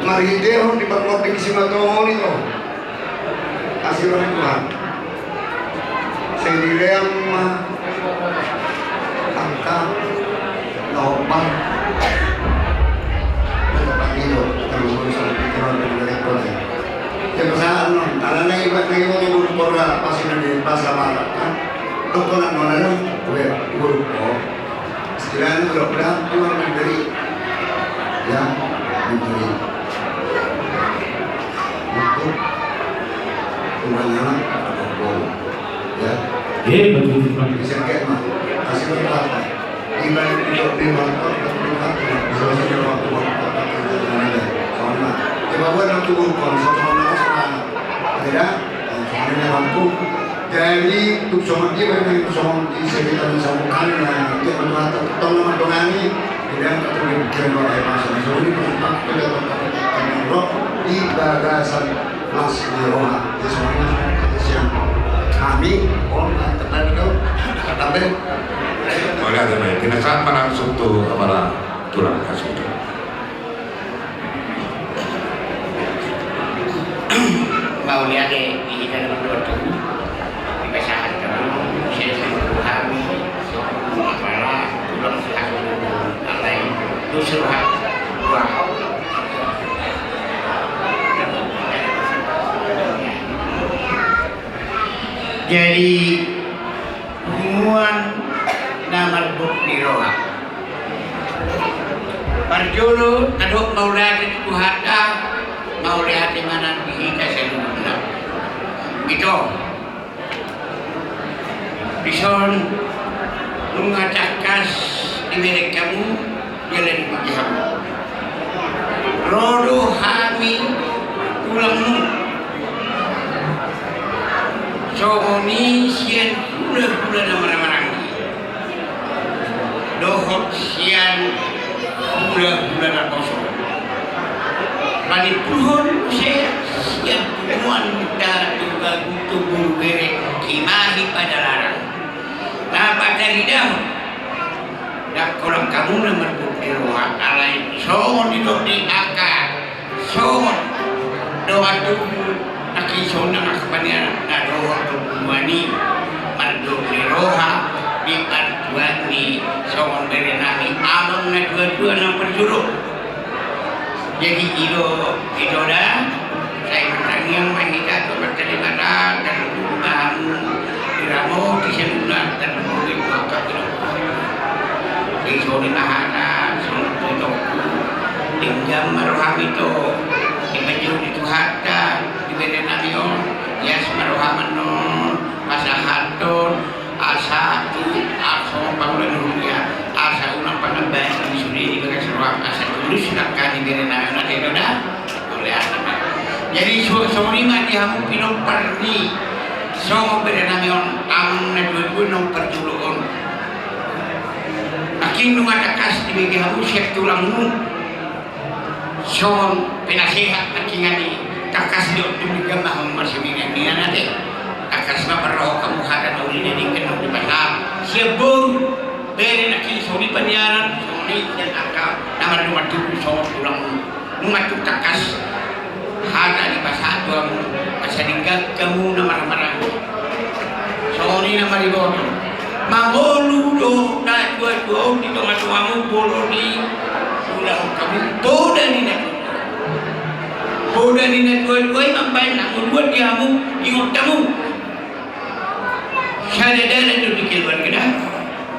Marhitehon di parlobang simatongoni to. Asi roha ni Tuhan. Sai dilean ma angka na hombar. Nang pangido, nang urusan pikiran dan dari kota. Jadi pasahat non, ala na iba na iba ni burung kora pasti na di pasar malam kan. Dokon non ada, gue burung kok. Istilahnya udah berantem memberi, ya, memberi untuk Tuhan anak, ya. Iya, betul, Pak. Bisa kayak mah, kasih berapa? Ibarat itu di waktu, di waktu, bisa masuk di waktu, waktu, waktu, waktu, waktu, waktu. Soalnya, ya, bahwa nanti bukan, soalnya, soalnya, tidak, soalnya, waktu, Jadi, tuk songon dia, berarti tuk songon di sekitar di samping kami, nah, dia berdoa, tong nama dongani, dia kata dia berdoa, ya, masa, masa ini, berdoa, dia berdoa, dia berdoa, di bagasan las di roha, di semuanya, kata siang. Kami, oh, nah, tepat, tepat, tepat. Oleh ada baik, kita sangat menang satu, apa, tulang, kasih. Mauliate di hita na mandok tu, dipasahat hamu, sian Tuhan, apala, tulang sahat, alai, dosa roha, dua. Jadi, punguan na marbot ni roha. Parjolo adong mauliate tu Tuhanta, mauliate ma nang di hita saluhutna. Ito. Dison nunga tangkas dibereng hamu, jala dibege hamu. Ro do hami tulangmu. Songon i sian hulahula na marhahamaranggi dohot sian hulahula na poso. Panimpuhon muse sian punguanta tu bagu tu boru bere, Himahi Padalarang. Na pataridahon. Ndang holan hamu na marbot ni roha, alai songon nidok ni angka songon dongan tubu, nangkin songon nang angka paniaran na dohot tu punguan i, marbot ni roha di partuat ni songon bere nami amang na tuatua na parjolo. Jadi i do, i do da, sai martangiang ma hita tu Amanta Debata, tarlumobi ma hamu, diramoti saluhutna, tarlumobi tu angka pinompar. Jadi songon i ma hata, songon tu itongku, denggan ma rohami tu, dipanjou ni Tuhanta, di bere nami on, ias ma roham annon, pasahathon, asa tu, asa pangula ni huria, asa unang panambahon di sude di bagas roham, asa tulus nangkin di bere nami on, ate do da. Jadi so, songon i ma di hamu pinompar ni songon bere nami on, amang na tuatua na parjolo on. Nangkin nunga tangkas dibege hamu sian tulangmu. Songon penasehat nangkiningan i, tangkas do tung denggan ma hamu marsiningan-ningan ate. Tangkas ma parrohahon hamu hata na uli na denggan na uli pasahat. Sian boru, bere nangkin songon i paniaran, songon i sian angka na mardongan tubu songon tulangmu. Nunga tung tangkas hata dipasahat tu hamu, asa denggan hamu na marhahamaranggi. Songon i na mariboto. Mangolu do na tuatua on di tongatongamu, molo diulahon hamu poda ni na tuatua. Poda ni na tuatua i mambahen na molo di hamu ingot hamu. Sada dalan do di keluarga da.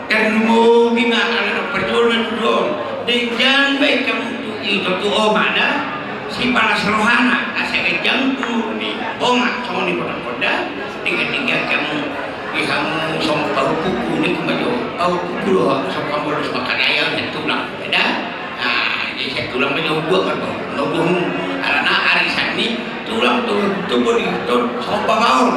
Tarlumobi ma ala na parjolo na tuatua on. Denggan bahen hamu tu ito tu omak da. Sipalas rohana, asa ganjang umur ni omak songon i poda-poda. Denggan-denggan hamu, di hamu songon pahompuku, ningku ma jo, pahompuku do, songon pambolos mangkadai au sian tulang, da? Nah, jadi sian tulang ma jo hubuat marbahompu, na bohong, alana arisan ni tulang tu, tu bodi, tu, songon pabaon.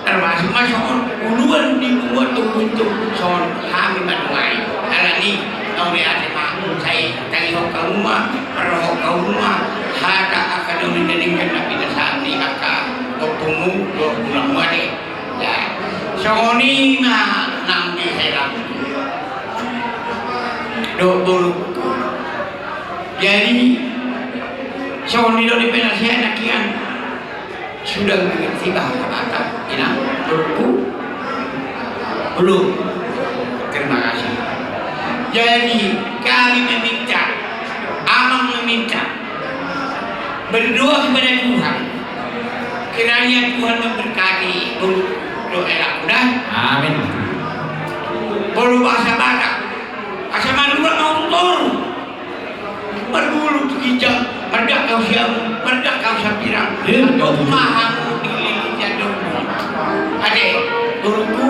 Termasuk ma songon uluan ni punguan tu, tu, songon hami ma nuaeng. Alani, na uli ate ma, sai tangihon hamu ma, parrohahon hamu ma, hata angka na uli na denggan na pinasahat ni angka ompungmu dohot tulangmu ate. Ya, songon i ma nang di hela. Dohot boru. Jadi, songon i do di penasehat nangkiningan. Sudah mengerti bahasa Batak, inang, boruku? Belum. Terima kasih. Jadi, kami meminta, amang meminta, berdoa kepada Tuhan. Kiranya Tuhan memberkati boru dohot anakku, dah. Amin. Boru bahasa Batak. Asa marurat mau tutor. Margulu tu ginjang, mardakkau siamun, mardakkau sambirang. Iya, betul. Mahamu dililiti andormu. Ate, boruku,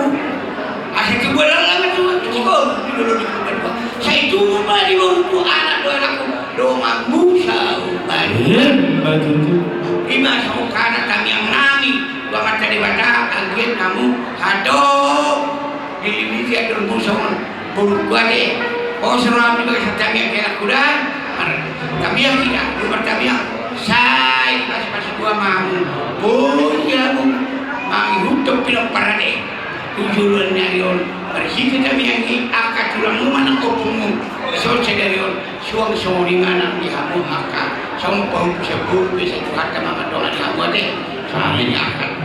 asa tubuan lama tu, tu, tu, tu, tu, tu, tu, tu. Sai tubu ma di boruku, anak dohot anakku, donganmu saupan. Iya, betul. Ima songon hata tamiang nami, tu Amanta Debata, anggiat hamu hatop dililiti andormu songon boruku, ate. Pos roham di bagasan tamiang, hela kuda. Tamiang hita, rumah tamiang. Sai pas-pas dua mamu. Boi hamu mangihuthon pinompar, ate. Tu joloan ni ari on, marhite tamiang i, angka tulangmu manang ompungmu. Songon sadari on, suang songon i ma nang di hamu, angka. Songon pahompu sian boru pe, sai Tuhanta ma mandongani hamu, ate. Amin.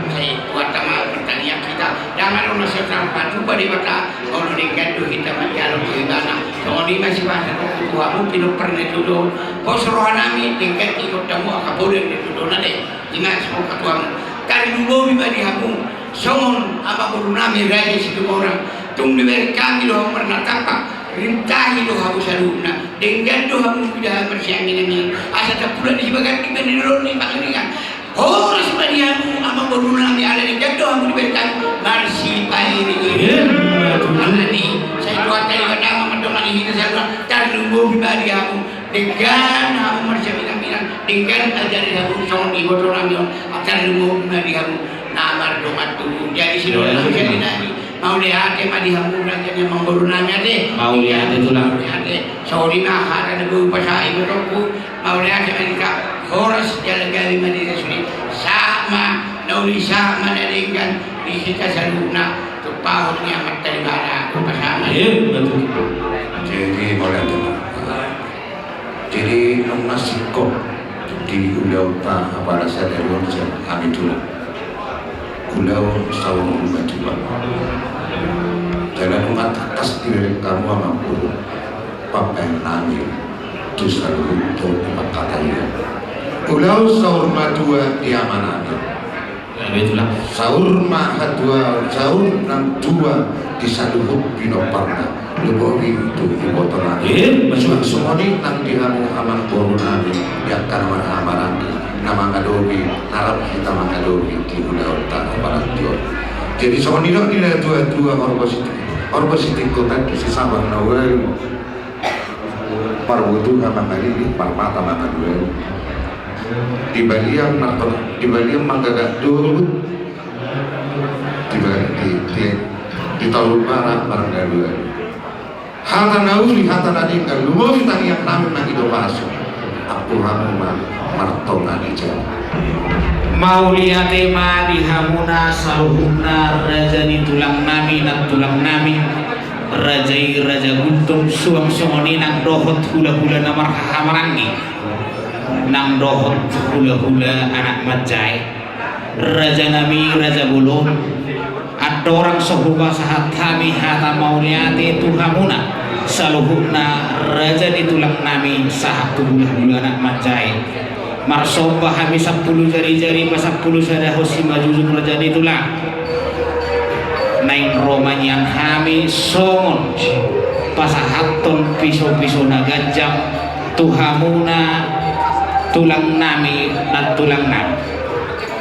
Sai Tuhanta ma martangiang hita. Ndang adong na sai tarpatupa Debata, molo denggan do hita manjalo tu Ibana. Songon i ma sipata tu hamu pinompar na tudo. Pos roha nami, denggan ikut hamu angka poda na tudo, ate. Ima songon hata hamu. Tarlumobi ma di hamu songon amangboru nami Raja Situmorang. Tung dibereng hami do hamu marnatampak, rintahi do hamu saluhutna. Denggan do hamu mida marsiangiangian, asa tapulak di sibagan, di bani dolok ni pangiringan. Horas ma di hamu amangboru nami, ala denggan do hamu dibereng hami marsipairingiringan. Iya, betul. Alani, sai Tuhanta Debata ma mandongani hita saluhutna, tarlumobi ma di hamu. Denggan hamu marsiangiangian, denggan ajari hamu songon iboto nami on, tarlumobi ma di hamu na mardongan tubu. Jadi sidongan, iya, jadi nami. Mauliate ma di hamu raja ni amangboru nami, ate. Mauliate, tulang. Mauliate. Songon i ma hata na boi hupasahat ibotongku. Mauliate ma di hita, horas jala gabe ma di hita sude. Sahat ma na uli, sahat ma na denggan di hita saluhutna, tumpahon ni Amanta Debata. Hupasahat ma. Iya, betul. Jadi, mauliate ma. Jadi, nunga singkop di ulaonta apala sadari on sian hami tulang. Ulaon saur matua. Jala nunga tangkas dibereng hamu amangboru pambahen nami tu saluhut dohot di pangkataion. Ulaon saur matua di ama nami. Saur matua, saur nang tua di saluhut pinomparna. Lumobi tu iboto nami. Eh, betul. Songon i nang di hamu amangboru nami, di angka na marhahamaranggi na mangadopi, na rap hita mangadopi di ulaonta apala tion. Jadi songon i do di na tua-tua, horbo siti-, horbo sitingkotan, sisabar na ualu. Parbotu na mangalili, parmata na manduan. Di balian marto-, di balian manggagak dohot. Di ba-, di, di, di talu bara margaluan. Hata na uli, hata na denggan, lumobi tangiang nami mangido pasu. Ampu hamu ma martonga ni jabu. Mauliate ma di hamuna saluhutna raja ni tulang nami, nantulang nami. Raja i Raja Gultom, suang songon i nang dohot hulahula na marhahamaranggi, nang dohot hulahula anak manjae. Raja nami, raja bolon, andorang so hupasahat hami hata mauliate tu hamuna saluhutna raja ni tulang nami sahat tu hulahula anak manjae. Marsomba hami sampulu jari-jari, pasampulu sada, hos simanjujung raja ni tulang. Naeng ro ma nian hami songon pasahathon piso-piso na ganjang tu hamuna tulang nami, nantulang nami.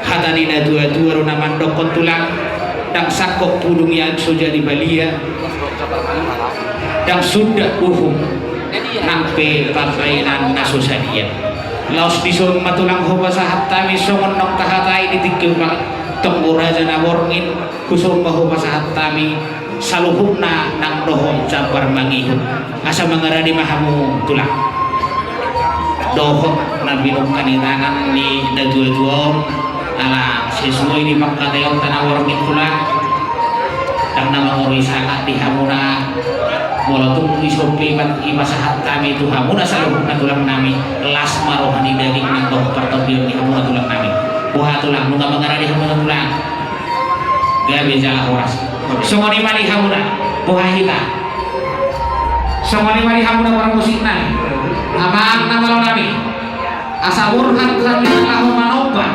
Hata ni na tua-tua do na mandokkon tulang, ndang sangkop pudung i aek so jadi balia, ndang sundat uhum nang pe pambahenan na so sadia. Laos dison ma tulang hupasahat hami songon naung tahatai di tingki umpang tonggo raja na borngin, dison ma hupasahat hami saluhutna nang dohot jambar mangihut. Asa mangarade ma hamu tulang. Dohot na binungka ni tangan ni na tua-tua on, ala sesuai di pangkataion ta na borngin tulang. Ndang na mangorui sala di hamuna, molo tung dison pe ipasahat hami tu hamuna saluhutna tulang nami, las ma roha ni daging nang dohot partondion ni hamuna tulang nami. Boha tulang, nunga mangarade hamu tulang? Gabe jala horas. Songon i ma di hamuna, boha hita? Songon i ma di hamuna parmusik nami, amang na malo nami. Asa borhat hami laho manomba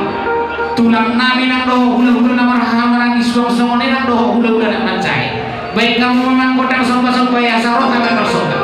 tulang nami nang dohot hulahula na marhahamaranggi, suang songon i nang dohot hulahula na manjae. Baen hamu ma gondang sombasomba i asa ro hami marsomba.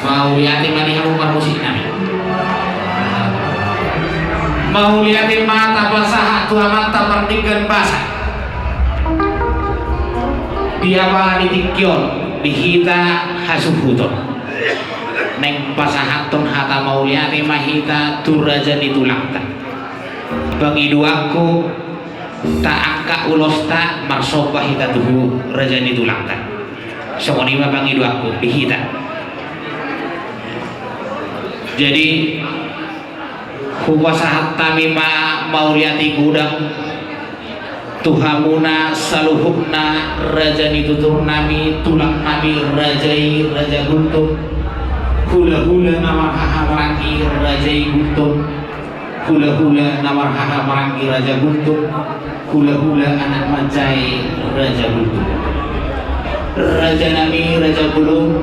Mauliate ma di hamu parmusik nami. Mauliate ma tapasahat tu amanta Pardenggan Basa. Di aha di tingki on, di hita hasuhuton, naeng pasahathon hata mauliate ma hita tu raja ni tulangta. Pangidoanku, taangkat ulosta, marsomba hita tu raja ni tulangta. Songon i ma pangidoanku di hita. Jadi, hupasahat hami ma mauliate godang tu hamuna saluhutna, raja ni tutur nami, tulang nami, raja i Raja Gultom, hulahula na marhahamaranggi raja i Gultom, hulahula na marhahamaranggi raja Gultom, hulahula anak manjae raja Gultom. Raja nami Raja Bolon,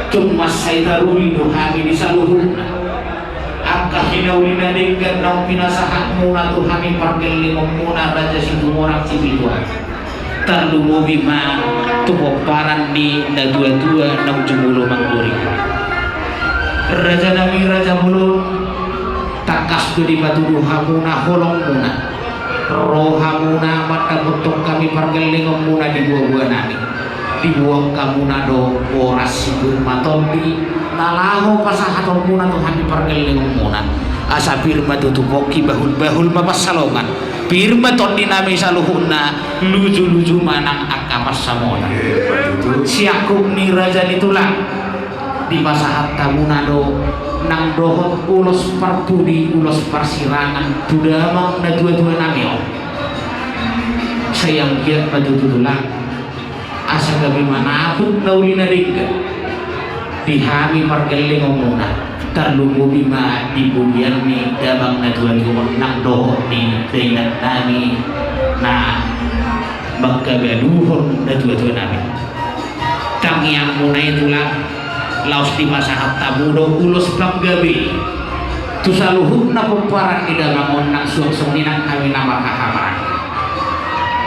tung mansai taruli do hami di saluhutna angka hinauli na denggan naung pinasahatmuna tu hami pargellengonmuna Raja Situmorang Sipituaji. Tarlumobi ma tu pomparan ni natuatua naung jumolo manggori. Raja nami Raja Bolon, tangkas do dipatudu hamuna holongmuna, ro hamuna mandapothon hami pargellengonmuna di boaboa nami. Diboan hamuna do boras sipir ma tondi na laho pasahatonmuna tu hami pargellengonmuna. Asa pir ma tutu pongki, bahulbahul ma pansalongan. Pir ma tondi nami saluhutna, lujuluju ma nang angka pansamotan. Siangkup ni raja ni tulang, dipasahat hamuna do nang dohot ulos parpudi, ulos parsirangan tu damang natuatua nami on. Sai anggiat ma tutu tulang, asa gabe manaput na uli na denggan di hami pargellengonmuna, tarlumobi ma di pudian ni damang natuatua on nang dohot ni dainang nami na mangkabaluhon natuatua nami. Tangiangmuna i tulang, laos dipasahat hamu do ulos panggabe tu saluhutna pomparan ni damang on nang suang songon i nang hami na marhahamaranggi.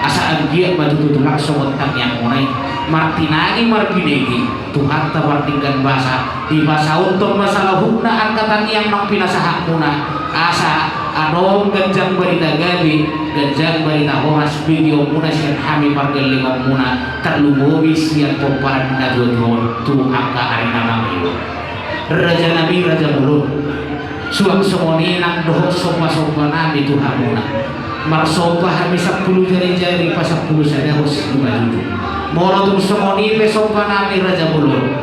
Asa anggiat ma tutu tulang songon tangiangmuna i, martinangi marbinege Tuhanta pardenggan basa, dipasauthon ma saluhutna angka tangiang naung pinasahatmuna, asa adong ganjang barita gabe, ganjang barita horas begeonmuna sian hami pargellengonmuna, tarlumobi sian pomparan ni natuatua on tu angka ari na mangihut. Raja nami Raja Bolon, suang songon i nang dohot sombasomba nami tu hamuna. Marsomba hami sampulu jarijari, pasampulu sada hos lima tujuh. Molo tung songon i pe somba nami Raja Bolon,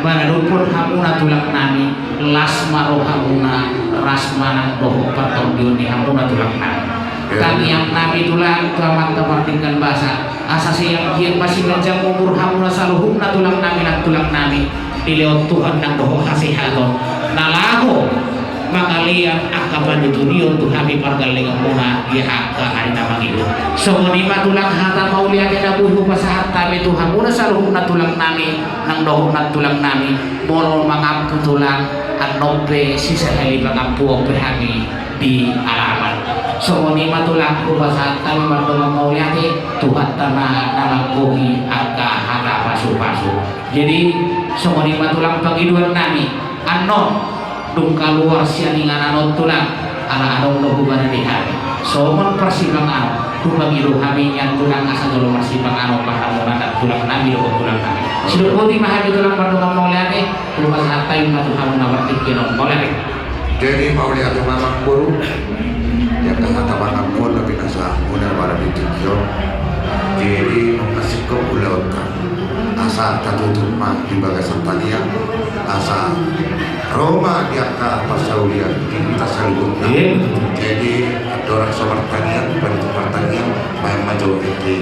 manadophon hamuna tulang nami, las ma rohamuna, ras ma nang dohot partondion ni hamuna tulang nami. Tangiang nami tulang tu Amanta pardenggan basa, asa sai anggiat ma siganjang umur hamuna saluhutna tulang nami nang tulang nami, dilehon Tuhan nang dohot hasehaton na laho mangalean angka panuturion tu hami pargellengonmuna di angka ari na mangihut. Songon i ma tulang hata mauliate na boi hupasahat hami tu hamuna saluhutna tulang nami nang dohot nang tulang nami, molo mangampu tulang, annon pe sisahali pangampuon pe hami di alaman. Songon i ma tulang hupasahat hami mardongan mauliate, Tuhanta ma na manggohi angka hata pasupasu. Jadi songon i ma tulang pangidoan nami, annon dung kaluar sian inganan on tulang, ala adong do hubara di hami. Songon parsipanganon, hupangido hami nian tulang asa jolo marsipanganon ma hamuna nang tulang nami dohot tulang nami. Sidok boti ma hami tulang mardongan mauliate, hupasahat hami ma tu hamuna partingkian on. Mauliate. Jadi mauliate ma amangboru, di angka hata pangampuon na pinasahatmuna pada di tingki on. Jadi nunga singkop ulaonta, asa tatutup ma di bagasan tangiang, asa ro ma di angka parsaulian di hita saluhutna. Iya, betul. Jadi andorang so martangiang, panutup partangiangan, bahen ma jo ende.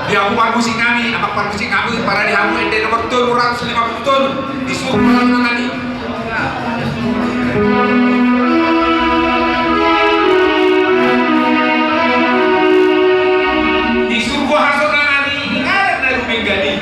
Di hamu parmusik nami, amang parmusik nami, parade hamu ende nomor tolu ratus lima puluh tolu, di Sumur nami. Di surgo hasona nami, ingaran na dumenggan i.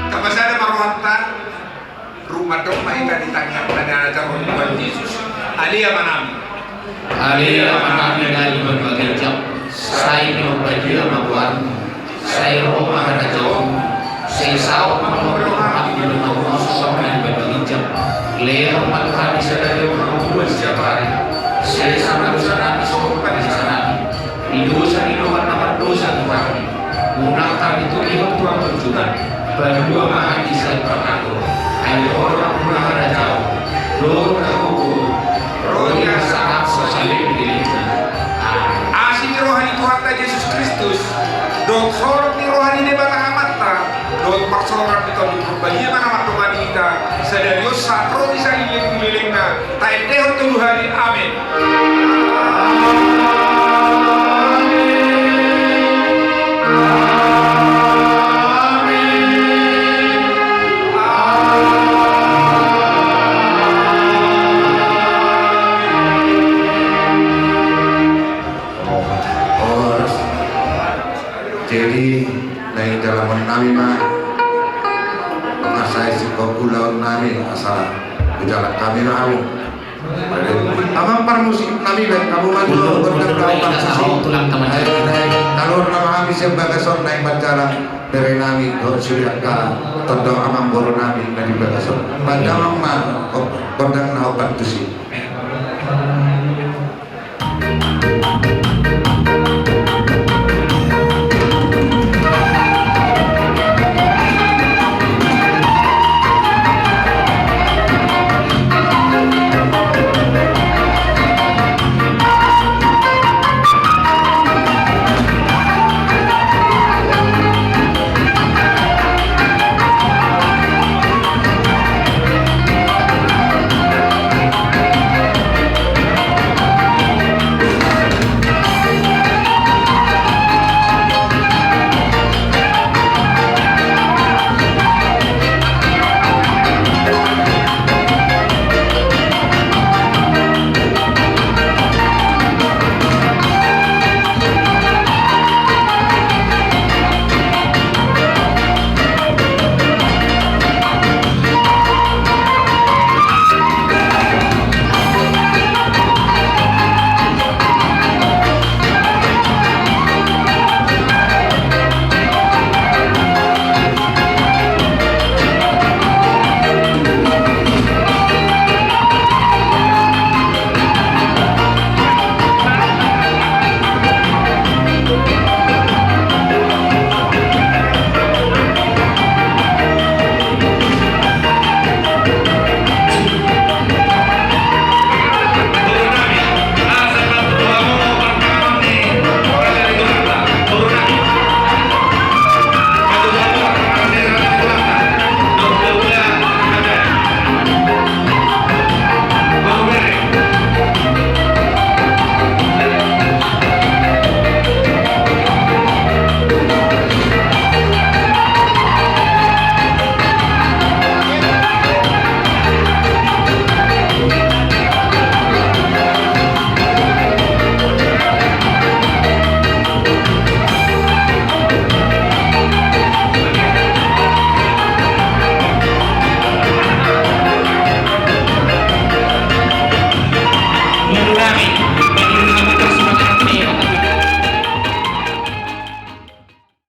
Tapasada ma rohanta. Rap mandok ma hita di tangiang na dinajaron Tuhan Jesus. Ale Amanami. Ale Amanami na di banua ginjang, sai pinarbadia ma goarMu, sai ro ma harajaonMu, sai saut ma rohaM di banua on songon na di banua ginjang. Lehon ma tu hami sadari on hangoluan siapari. Sesa ma dosanami songon panesanami di dosa ni dongan na mardosa tu hami. Unang hami togihon tu pangunjunan. Palua ma hami sian pangago. Ai Ho do nampuna harajaon dohot hagogoon ro di angka sangap so saleleng ni lelengna. Amen. Asi ni roha ni Tuhanta Jesus Kristus, dohot holong ni roha ni Debata Amanta, dohot parsaoran ni Tondi Parbadia ma na mandongani hita sadari on sahat ro di saleleng ni lelengna. Taendehon tolu hali. Amen. Jadi, naeng jalangon nami ma, asa isi ko ulaon nami, asa hujalang hami ma hamu. Amang parmusik nami, baen hamu ma gondang na hau pantusi. Ai, ai, taluhon nama hami sian bagas on, naeng manjalang bere nami dohot sude angka tondong amangboru nami na di bagas on. Baen damang ma gondang na hau pantusi.